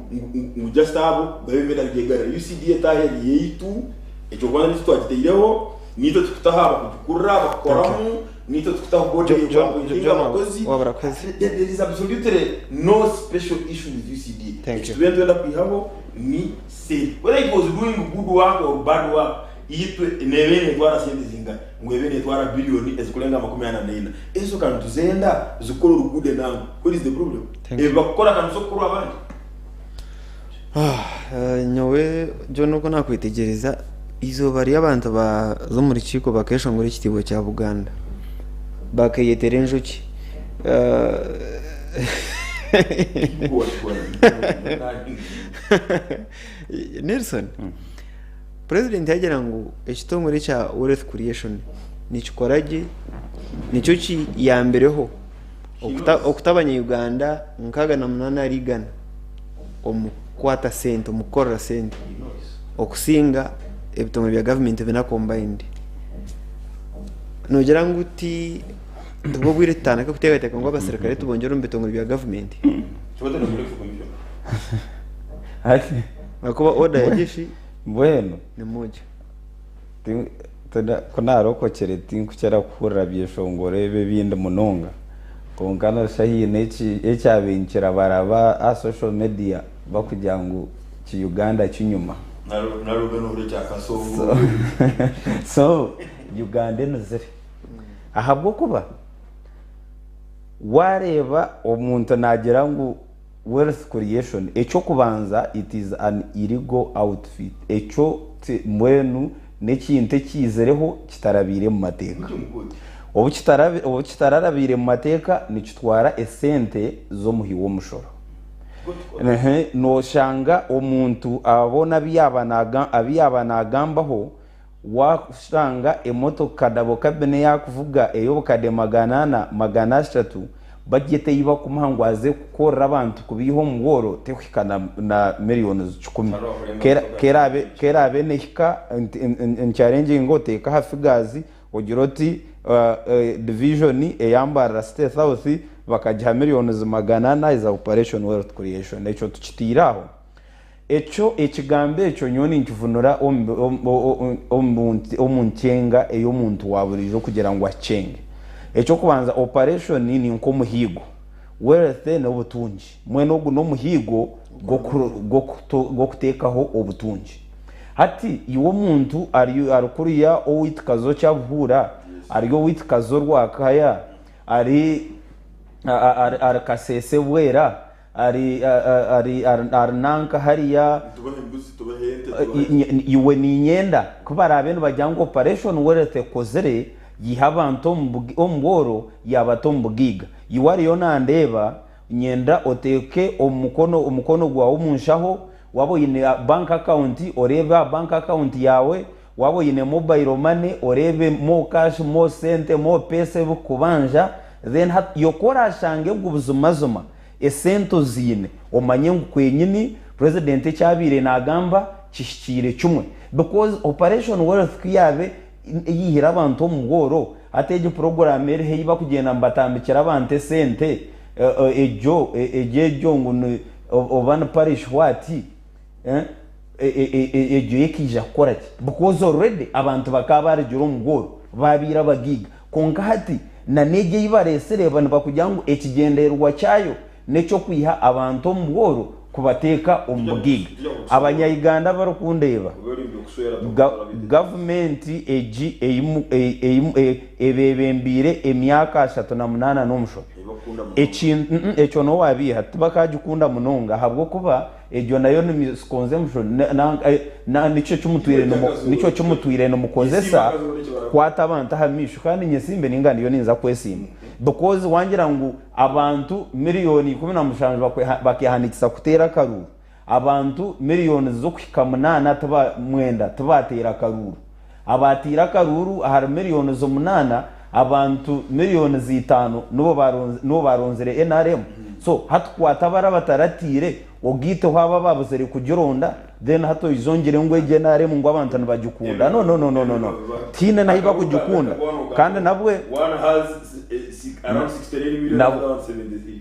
ngu just abo babe benda kugyegarira. UCDA etaaha eri yaitu, eky'okubanza nitwe twagitaireho, nitwe tukutaho abakugikurira, abakukoramu, nitwe tukutaho board John, John, ekwappointinga John, abakozi. wabura kwezi. There is absolutely no special issue with UCDA. Thank Eki you. tubenda twenda kwihaho ni sente. Whether it was doing good work or bad work, itwe neebe neetwara sente zingana ngu ebe neetwara billion ezikurenga 44. Ezo ka nituzenda zikore oruguudo enangu. Where is the problem? Thank Ebi you. bakukora ka nituza kukorwa abandi. Ah, nyowe John oku nakwetegyereza eizooba ry'abantu baza omu rukiiko bakeshongora ekitiibwa kya Buganda bakeyetera enjoki. Nelson, Purezidenti yagira ngu ekitongore ekya Wealth Creation nikikora gye nikyo kiyambireho okuta abanya-Uganda 68 ahari igana omu kukwata sente, omu kukorera sente okusinga ebitongore bya gavumenti bina combined. Noogira ngu ti tibwo bwire tutandika kuteekateeka ngu abaserukare tubongyere omu bitongore bya gavumenti? Ahakuba order ya jeshi Mbwenu ni moja. Ku naarokokire tinkukira kuhurira byeshongoro ebi ebindi munonga, kwonka noshusha haine ekyabaire nikirabaraba aha social media barikugira ngu ki Uganda kinyuma. So Uganda enuzire ahabw'okuba waareeba omuntu naagira ngu Wealth creation eky'okubanza it is an illegal outfit ekyo mbwenu n'ekintu ekiizireho kitarabaire mu mateeka. Obu kitararabaire mu mateeka nikitwara esente z'omuhi w'omushoro. Noshanga omuntu aba boona abu yaaba naagambaho Waashanga emotoka dabo kabina ei arikuvuga ey'obukadde 400, 300, bajeti ei barikumuha ngu aze kukorera abantu kubaiha omu bworo terikuhika na miriyoni kikumi. Ku eraabe neehika, nkyarengyinga oteeke aha figures ogire oti divijoni eya Mbarara City South bakagiha miriyoni 400 eza Operation Wealth Creation. Ekyo tukiteire aho. Ekyo ekigambo ekyo nyowe ninkivunura omu nkyenga ey'omuntu wa buriijo kugira ngu akyenge. Eky'okubanza operation ni nk'omuhiigo, wealth n'obutungi. Mbwenu ogu n'omuhiigo gw'okuteekaho obutungi. Hati iwe omuntu ari kuriya owaitu Kazo Kyabuhuura, ari owaitu Kazo Rwakaya, ari Kasese Bwera, Ari ari ari nanka hariya. Nitubaha embuzi, tubahe ente, tubahe. Iwe niinyenda ku baraabe nibagira ngu Operation Wealth ekozire yiha abantu omu bworo yaabata omu bugaiga. Iwe ariyo naandeeba, nyenda oteeke omukono omukono gwawe omu nshaho, waaba oine bank account oreebe aha bank account yaawe, waaba oine mobile money oreebe mo cash, mo sente, mo pesa ebikukubanja, then hati iwe ku oraashange ngu buzimazima Esente oziine omanye ngu kwenyini president eki abaire nagamba kihikiire kimwe because operation wealth kuyabe eyihire abantu omu bworo hati egi program eriho eyi bakugyenda nibatambikira abantu esente egyo egyo egyo ngu ni oba ni parish what egyo yo ekaija kukora ki because already abantu bakaba barugire omu bworo babaire abagaiga Kwonka hati na n'egyo ei bareetsire nibakugira ngu ekigyendererwa kyayo n'eky'okwiha abantu omu bworo kubateeka omu bugaiga. Abanya-Uganda abarikundeeba, gavumenti egi ei ebebembeire emyaka 38 n'omushobyo. Tibakukunda munonga. Ekintu mm ekyo nowabiiha tibakagikunda munonga ahabw'okuba egyo nayo ni misconception na nikyo kimutwire nikyo kimutwire nimukozesa kukwata abantu aha maisho kandi nyesimbe ninga ndiyo ninza kwesimba because wangira ngu abantu miriyoni 17 bakehanikisa kuteera akaruuru abantu miriyoni z'okuhika munaana tiba mwenda tibateera akaruuru Abaataire akaruuru ahari miriyoni z'omunaana, abantu miriyoni z'itaano nibo baaronzire nrm. So hati kwata abari abatarataire ogaiteho abo abaabuzire kugironda then hati oije ongire ngu egi nrm ngu abantu nibagikunda. No no no no no no. Tihaine n'ahu bakugikunda. Kandi nabwe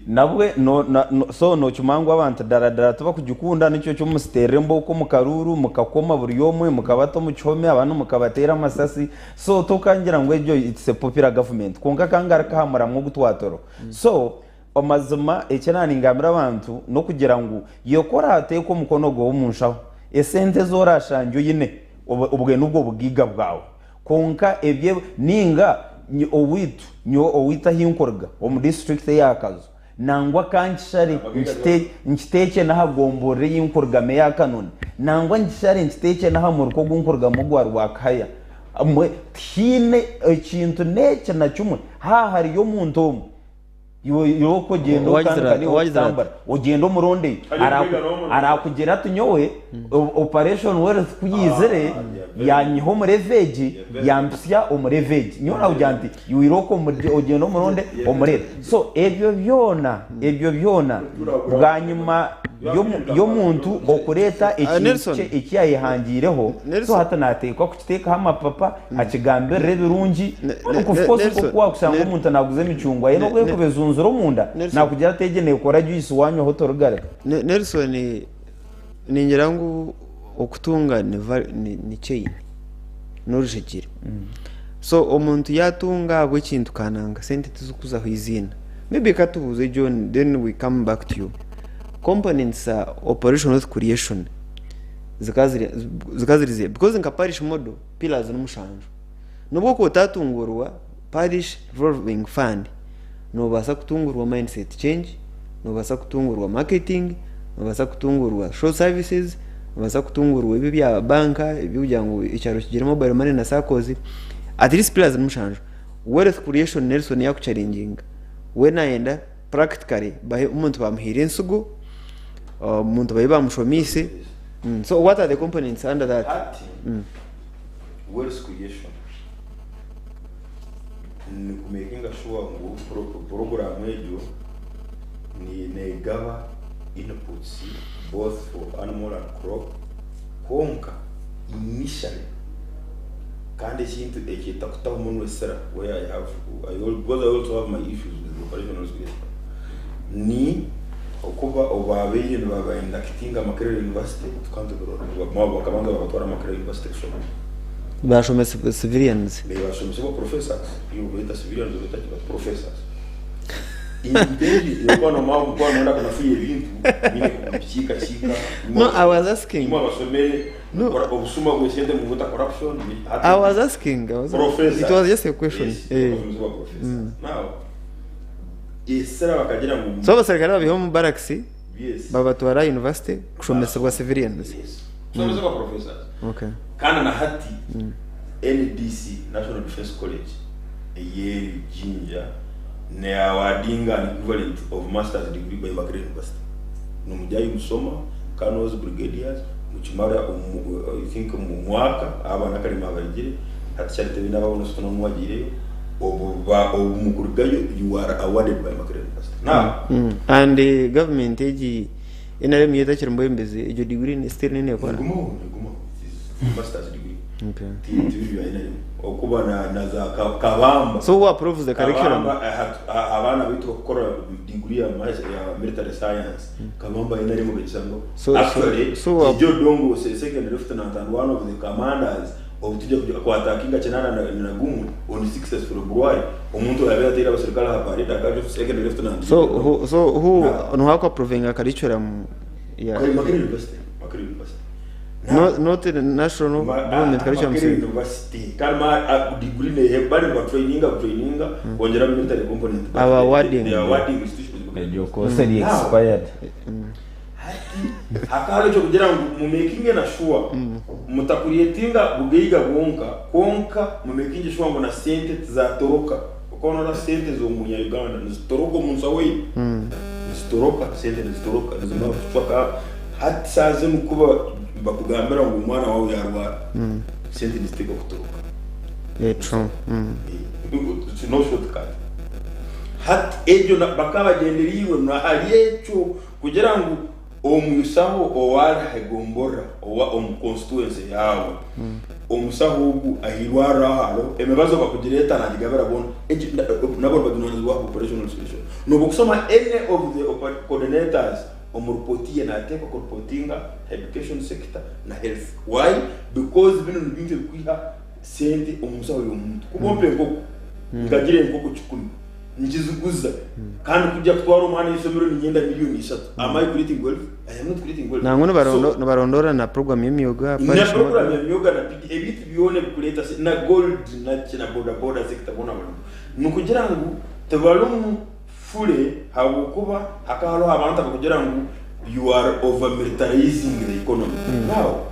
Nabwe so nokimanya ngu abantu dara dara tibakugikunda nikyo kyomusiterera embooko omu karuuru mukakoma buri omwe mukabata omu kihome abandi mukabatera amasasi so tokangira ngu egyo it's a popular government kwonka kangaruke aha muramwa ogu twatoroho so amazima eki naningambira abantu nokugira ngu iwe ku orateeka omukono gwawe omu nshaho esente ezi orashangye oyine obwe nibwo bugaiga bwawe Kwonka ebyo ninga owaitu, nyowe owaitu ahi nkuruga omu disiturikiti eya Kazo, nangwa ka nkishare nkiteekye n'aha gomborora ei nkurugamu eya Kanoni, nangwa nkishare nkiteekye n'aha muruka ogu nkurugamu ogwa Rwakahaya, tihaine ekintu n'eki na kimwe, haaha hariyo omuntu omwe. Iwe ogyenda otandika naiwe okutambura ogyenda omurondeyo arakugira ati nyowe operation wealth ku yaizire yanyiha omu level egi yampitsya omu level egi nyowe nakugira nti iwe irooko ogyende omuronde omureebe so ebyo byona ebyo byona bwanyima y'omuntu okureeta ekintu kye eki yayehangiireho so hati nateekwa kukiteekaho amapapa akigambirire ebirungi of course nk'oku wakushanga omuntu naguza emicungwa ye n'obu erikuba ezunzire omunda nakugira ati egi nekora juice wanywaho torigaruka. Nelson ningira ngu okutunga ni chain n'orujegyere so omuntu yatunga ahabw'ekintu kananga sente tizikuzaho eiziina maybe katubuuze John then we come back to you components za operation wealth creation zikaba ziri ziiha because nka parish model pillars ni mushanju nobu okuba otatungurwa parish revolving fund nobaasa kutungurwa mindset change nobaasa kutungurwa marketing nobaasa kutungurwa social services nobaasa kutungurwa ebi ebya banka ebyokugira ngu ekyaro kigire mobile money na saccos at least pillars ni mushanju wealth creation Nelson yakucharenginga we nayenda practically bahe omuntu bamuhaire ensigo omuntu babe bamushomiise so what are the components under that? Hati wealth creation ni ku makinga sure ngu program egyo negaba inputs both for animal and crop kwonka initially kandi ekintu ekitakutaho muno esira where I have because I also have my issues with operation wealth creation ni okuba obu baabaire nibaba inductinga Makerere University tukaba nitubirora bakabanza babatwara Makerere University kushoma. Bashome civilians. Bashomesibwa professors, iwe obeeta civilians obeeta ki but professors. Intended okuba nomukuba noyenda kunafuya ebintu biine kubikiikakiika. No, I was asking. Imwe abasomere No. obusuma bw'esente mubweta corruption. I was asking. I was Professors. It was just a question. Yes, Eh. bashomesibwa professors. Now, esera bakagira ngu So abaserikare babiha omu barracks Yes. babatwara university kushomesibwa civilians. Yes. Kushomesibwa professors. Okay. Kandi na hati NDC, National Defence College, eyeri Jinja, ne awardinga an equivalent of master's degree by Makerere University. Nomujyayo musoma, colonels, brigadiers, mukimara I think omu mwaka abaana akarima abarigire, hati kyari tebine ababona sitona omwagireyo, obu ba obu mukurugayo you are awarded by Makerere University. Now, And government egi NRM yetakiri mbwembezi egyo degree ni still nekora. Nigumaho, nigumaho. It is master's degree. Okay. Tibiri bya NRM. Okuba na za Kabamba. So who approves the curriculum? Kabamba, abaana baitu bakukora degree ya military science. Kabamba NRM bekisango. Actually, Joe Dongo second lieutenant and one of the commanders of tujja kuja kwatakinga chenana na gumu on 6th February omuntu yabe atera abaserikale aha parade akaje second lieutenant. So who so who no how approving a curriculum? Yeah. Makerere University. Makerere University. No- Not the national government curriculum Makerere service. University kandi degree ne bari ba traininga traininga kwongera military component but Aba awarding. they are awarding institutions Eryo course eri Now, expired. Hati hakaba ekyo kugira ngu mumakinge na sure mutakuretinga bugaiga bwonka kwonka mumakinge sure ngu na sente tizatoroka okabona na sente z'omunya Uganda nizitoroka omu nsaho ye nizitoroka sente nizitoroka nizimara kucwaka hati saaha zinu kuba bakugambira ngu omwana wawe yarwara sente nizitega kutoroka. Yeah, true. It's no shortcut. Hati egyo bakabagyendereirwe ahari ekyo kugira ngu omusaho owarahegomborra owa omu constituency yawe omusaho ogu ahirwarra haro emibazo bakugireeta nagigabira boona Egi- nabo nibajunanizibwa operational solution nobu kusoma any of the coordinators omu report ye nateekwa kureportinga education sector na health. Why? Because binu nibintu ebikwiha sente omu nsaho y'omuntu. Kuba ompa enkoko, nkagira enkoko kikumi, ngiziguza, kandi kujya kutwara omwana ah'eishomero niinyenda miliyoni 3. Am I creating wealth? I am not creating wealth. Nangwa So, nibarondora na program y'emyoga na parish program model. ya myoga na PD, ebintu byona ebikureeta na gold na ki na boda boda sector boona barimu. Nikugira ngu tibarimu fure habwokuba hakaba hariho abantu abakugira ngu you are over militarizing the economy. Now,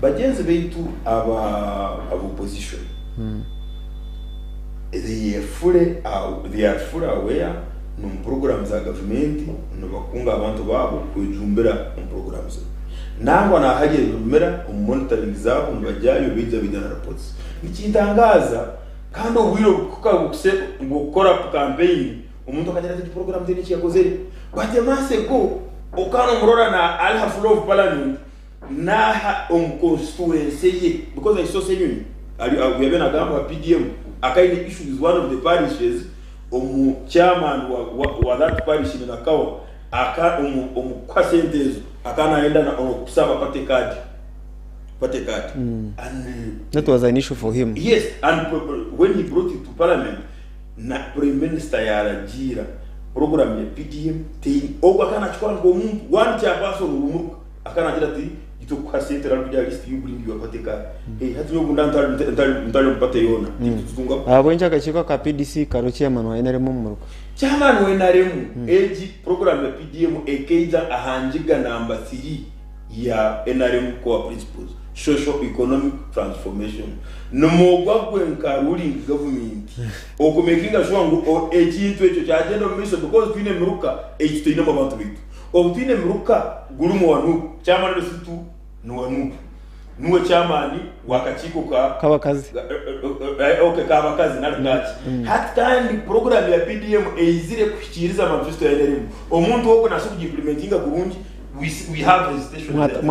bagyenzi baitu aba aba opposition they are fully they are fully aware n'omu program za gavumenti nibakunga abantu baabo kwejumbira omu program zinu. Nangwa nahari ebirumira omu monitoring zaabo nibajyayo baija baija na reports. Nikintangaaza kandi obwire obukuhika bw'okukora campaign omuntu akagira ati egi program teine eki yakozire. But a month ago okaba nomurora na ari ha floor of parliament Naaha omu constituency ye because I saw Ssenyonyi ari ogu yabaire nagamba owa PDM akaba aine issue with one of the parishes omu chairman wa, wa, wa that parish in Nakawa aka omu omu kuha sente ezo akaba nayenda na okusaba party card party card and That was an issue for him. Yes, and when he brought it to parliament na prime minister yaragiira program ya PDM teine ogwo akaba nakikora nk'omuntu one chairperson w'omuruka Akaba naagira ati, Itwe kukuha sente rari aha list you bring your party card. Hey, hati nyowe obu ndaba ntari omu party yoona, titutunga. Ahabw'enki akakiiko aka PDC kariho chairman wa NRM omu muruka? Chairman wa NRM, egi program ya PDM ekaija aha ngiga namba 3 ya NRM Core Principles, Social Economic Transformation. Nimwogwa gwe nka ruling government oku makinga sure ngu ekintu ekyo kyagyenda omu maisho because twine emiruka ei tutainemu abantu baitu. Obu twine emiruka gurimu owa Nup, chairman Rusitu ni owa Nup, niwe chairman w'akakiiko ka K'abakazi. Okay, k'abakazi nari kaaki. Hati kandi program ya PDM eizire kuhikiiriza manifesto ya NRM. Omuntu ogwo naasa kugiimplementinga kurungi, we we have hesitation there.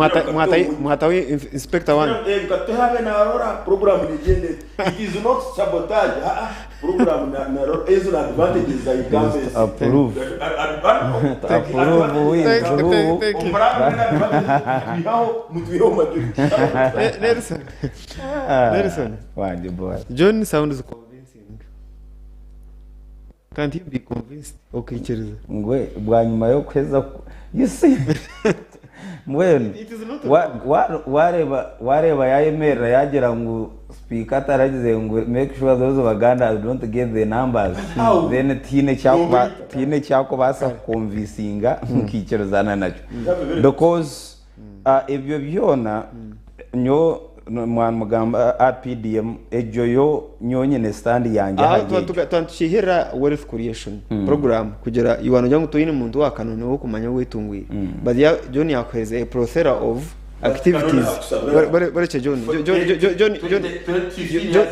Mwataho inspector wanyu. Nka tuhabe narora program negyenda eti. It is not sabotage, haa, program narora ezo ni advantages za incumbency. Approve. Approve win through. Thank you. Nelson. Nelson. Wange boy. John sounds convincing. Can't you be convinced? Okaikiriza. Ngwe bwanyima y'okuheza you see mbwenu It is not wareeba wareeba yayemerera yagira ngu sipiika ataragize ngu make sure those Baganda don't get the numbers How? then tihaine ekyakuba Nobu- tihaine ekyakubaasa kukonvisinga nkiikirizana nakyo Have a very because ebyo byona nyowe Mwamugamba aha PDM egyo yo nyowe nyine stand yangye Aha ahari egyo. twaba nitukihirira wealth creation program kugira iwe nogira ngu toine muntu owa kanoni ow'okumanya ou wetungwire but John yakuhereza a plethora of activities Barekye John John John John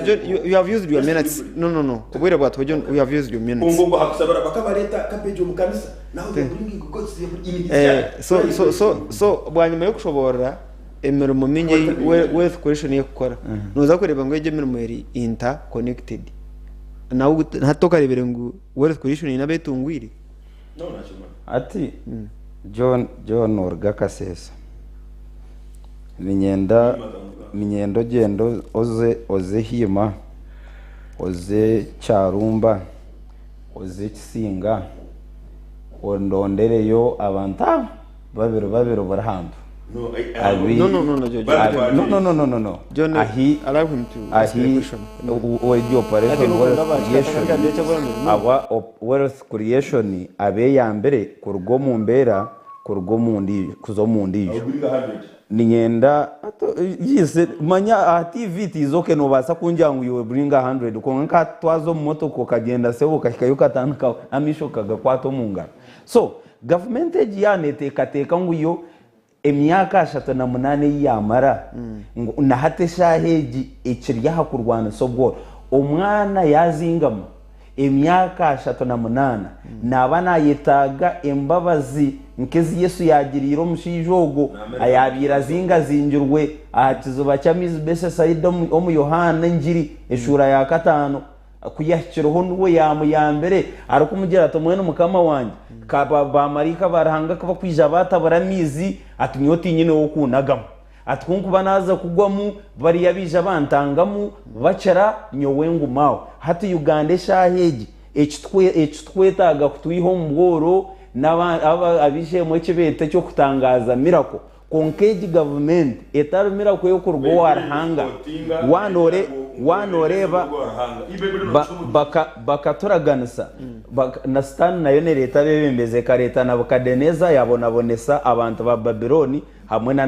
John you have used your minutes no no no obwire bwatuhwa John you have used your minutes Kongo hakusabira bakabareta cabbage omu kanisa now they bringing goats they bring in his So so so so bwanyima y'okushoboorora emirimo mingi ei wealth creation erikukora, nooza kureeba ngu egyo emirimo eri inter connected. Nawe hati tokareebire ngu wealth creation eine abetungwire? Hati John John oruga Kasese niinyenda niinyenda ogyende oze oze Hiima, oze Kyarumba, oze Kisinga ondondereyo abantu aba babiri babiri buri hantu. No, I- Abi- No, no, no, no, John. Bari- No, no, no, no, no, no. John, Ahi allow him to ask the ahi question. egi operation Ati wealth n'okunda creation bakatagambira ekyaburamire. aba wealth creation abeyambire kuruga omu mbeera kuruga omu ndiijo kuza omu ndiijo. I'll bring 100. Ninyenda yise manya aha TV tiizoke nobaasa kungira ngu you bring 100 kwonka nka twaza omu motoka okagyenda sebo okahikayo okatandika amaisho okagakwata omu ngaro. So gavumenti egi yaaba neteekateeka ngu yo emyaka 38 ei yaamara ngu na hati eshaaha egi ekiri aha kurwanisa obworo. Omwana yaazingama emyaka 38 naaba naayetaaga embabazi nk'ezi Yesu yaagiriire omushaija ogwo ayaabaire azingazingirwe aha kiziba ky'amaizi Besesaida omu Yohaana Engiri eshuura ya kataano. Ku yaahikireho niwe yaamuyambire arikumugira ati, Mbwenu Mukama wangye, ka baamaraika ba Ruhanga ku bakwija baatabura amaizi, ati nyowe tiinyine w'okuunagamu. Ati ku nkuba naaza kugwamu, bariya baija bantangamu, bakira, nyowe nguma aho. Hati Uganda eshaaha egi, eki twetaaga kutwiha omu bworo, n'ab'eishe-emwe eki beeta eky'okutangaaza miracle. Kwonka egi gavumenti etari miracle y'okuruga owa Ruhanga, waaba nooreeba bakaturaganisa na sitaani nayo nereeta abeebembezi ekareeta Nabukadeneeza yaabonabonesa abantu ba Babilooni hamwe na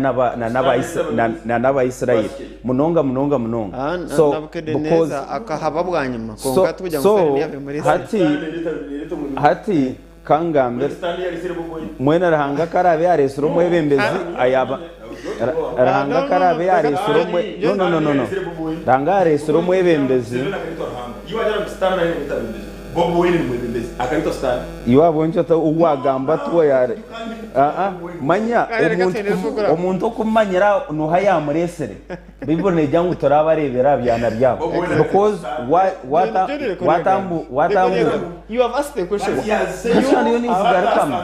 n'Abaisraeli munonga munonga munonga. So Nabukadeneeza akahaba bwanyima kwonka tikugira ngu sitaani niyo yabimureetsire. Hati Ka ngambire, mwena Ruhanga ku araabe yaareetsire omwebembezi ayaaba Ruhanga ku araabe yaareetsire omwe no no no no no Ruhanga yaareetsire omwebembezi iwe ahabw'enki ota ou waagamba ati we yaare aa manya omuntu omuntu okumumanyira nooha yaamureetsire Baiburi neegira ngu turabareebera aha byana byabo because watambuka Question niyo ninkugarukamu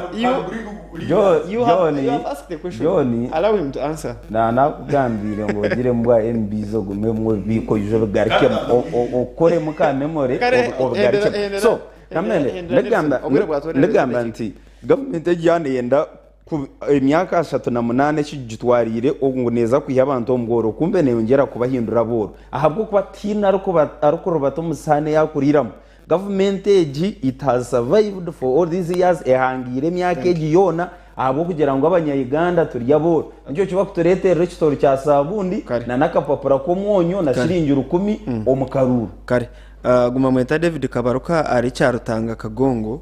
John nakugambiire ngu ogire mbwa MBs ogume omwe obibiike oije obigarukemu okoremu ka memory obigarukemu so nigamba nti gavumenti egi yaaba neyenda Ku emyaka 38 ekigitwariire ngu neeza kwiha abantu omu bworo, kumbe neeyongyera kubahindura abooro ahabw'okuba tihaine arikurubata omu sihaani ei arikuriiramu. Gavumenti egi it has survived for all these years, ehangaire emyaka egi yoona ahabw'okugira ngu abanya-Uganda turi abooro. Nikyo kibakutureeterera ekitooro kya saabuuni na n'akapapura k'omwonyo na shiringi rukumi omu karuuru. Kare. Guma mweta David Kabaruka ari Kyarutanga Kagongo.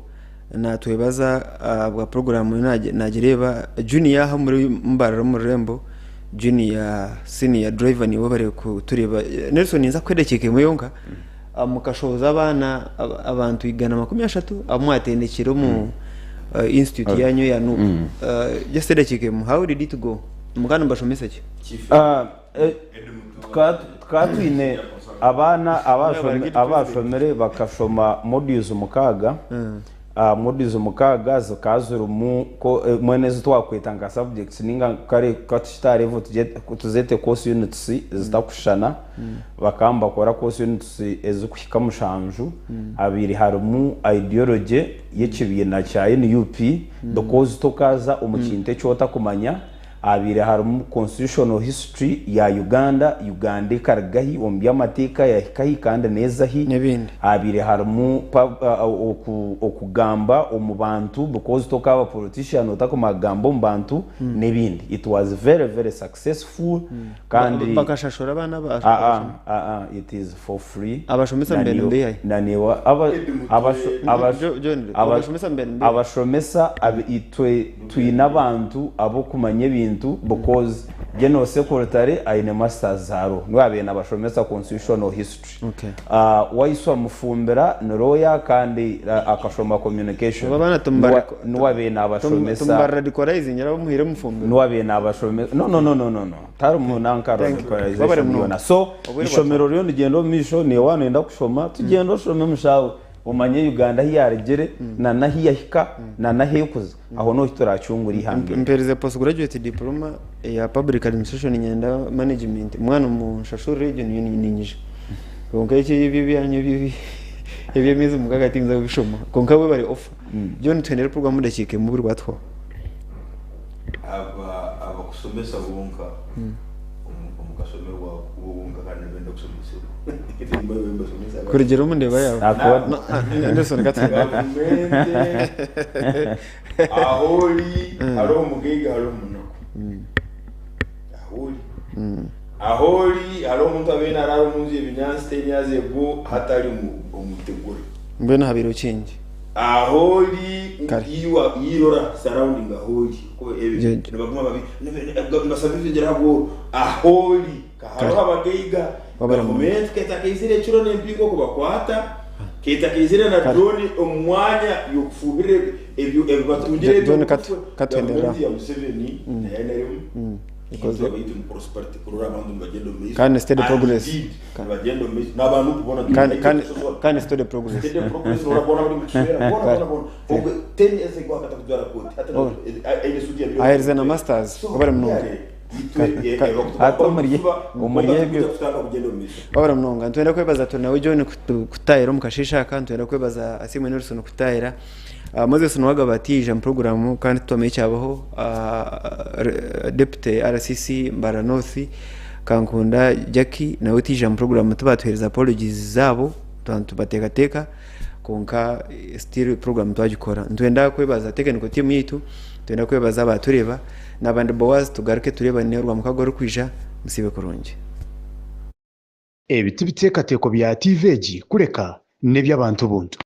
Natwebaza ahabwa puroguraamu nagireeba Junior aha omuri Mbarara omu rurembo Junior senior driver niiwe obare kutureeba. Nelson ninza kukuha edakiika emwe yonka mukashohoza abaana abantu 130 abu mwatendekire omu institute yanyu eya NUP. Just edakiika emwe how did it go? Mukaba nimubashomesa ki? Tukaba twine abaana abashomire bakashoma modules mukaaga, modules mukaaga zikaba zirimu mbwenu ezi twakweta nka subjects ninga kare katukite aha level tuzete course units zitakushushana, bakaba nibakora course units ezikuhika mushanju, habire harimu ideology y'ekibiina kya NUP because tokaza omu kintu eki otakumanya. Habaire harimu Constitutional History ya Uganda, Uganda ekaruga hi omu by'amateeka yahika hi kandi neeza hi. N'ebindi. Habaire harimu okugamba omu bantu because tokaaba politician otakumanya kugamba omu bantu n'ebindi. It was very very successful kandi. Bakashashura abaana aba? Aa aa it is for free. Abashomesa Na nibaire niiwe nibiiha hi? na niiwe John, abashomesa nibaire nibiiha hi? Abashomesa itwe Twine abantu abokumanya ebintu because General Secretary aine masters za law niwe abaire nabashomesa constitutional history. Okay. Waiswa Mufumbira ni lawyer kandi akashoma communication Abo abaana niwe abaire nabashomesa tumubaradicalizingira abo muhaire Mufumbiro. niwe abaire nabashomesa no no no no no no tarimu nanka Thank you. Wabare radicalization munonga. yoona so Obwire ishomero ririyo nirigyenda omu maisho naiwe waaba noyenda kushoma tugyende oshome mushawe. Omanye Uganda ahi yarugire na n'ahi yahika na n'ahi erikuza aho niho turacungura eihanga eri. Mperize post graduate diploma eya public administration niinyenda management mwana munshashurire egyo niyo niinyija kwonka eki ebyo ebyanyu eby'emyezi mukaaga tinza kubishoma kwonka webare offer John tuhendere puroguramu edakiika emwe buri bwatuhwaho. Aba abakusoma. Abashomesa bonka omu kashomero ako bo bonka kandi nibenda kushomesebwa. Nibashomesa abandi. Kurugiirira omu ndeeba yaawe. Nelson Katende. Gavumenti ahu ori hariho omugaiga hariho omunaku. Ahu ori. Ahu ori hariho omuntu abaire naraara omu nju y'ebinyaatsi 10 years ago hati ari omu itegura. Mbwenu habaire kingi. Ahu ori Kare. iwe yirora surrounding ahu ori ku ebi Gye- gye. nibaguma babi nibasaba ebigyere ahabw'oru ahu ori ka hariho abagaiga Wabara munonga. gavumenti ketakaizire ekiro n'empingo kubakwata ketakaizire na Kare. drone omu mwanya y'okufuuhirira ebyo ebibatungire John Katwenderera. gavumenti ya Museveni na NRM Ikoze. Itwe abaitu ni prosperity kurora abantu nibagenda omu maiso Kandi steady and progress. indeed Ka- nibagenda omu maiso n'abantu kubona Kandi kandi kandi steady progress. Steady progress norora bona bari mukishwera bona Kare. bona bona ogwe 10 years ago akatakujwara koti hati Oh. aine suti ya Ahereze na masters. Wabara munonga. Kare. Hati omuri ebyo- kutanga kugenda omu maiso Wabara munonga. Nitwenda kwebaza turi nawe John kutahira omu kasheeshe aka. Nitwenda kwebaza Asiimwe Nelson kutahira. Moses Nuwagaba atiija omu puroguraamu kandi titwamanya ekyabaho. Deputy RCC Mbarara North Kankunda Jackie nawe tiija omu puroguraamu tibatuheereza apologies zaabo twaba nitubateekateeka kwonka still puroguraamu twagikora. Nitwenda kwebaza technical team yaitu, nitwenda kwebaza abaatureeba n'abandi Boaz tugaruke tureebane orwamukago orurikwija musiibe kurungi. Ebi tibiteekateeko bya tiivi egi kureka n'eby'abantu buntu.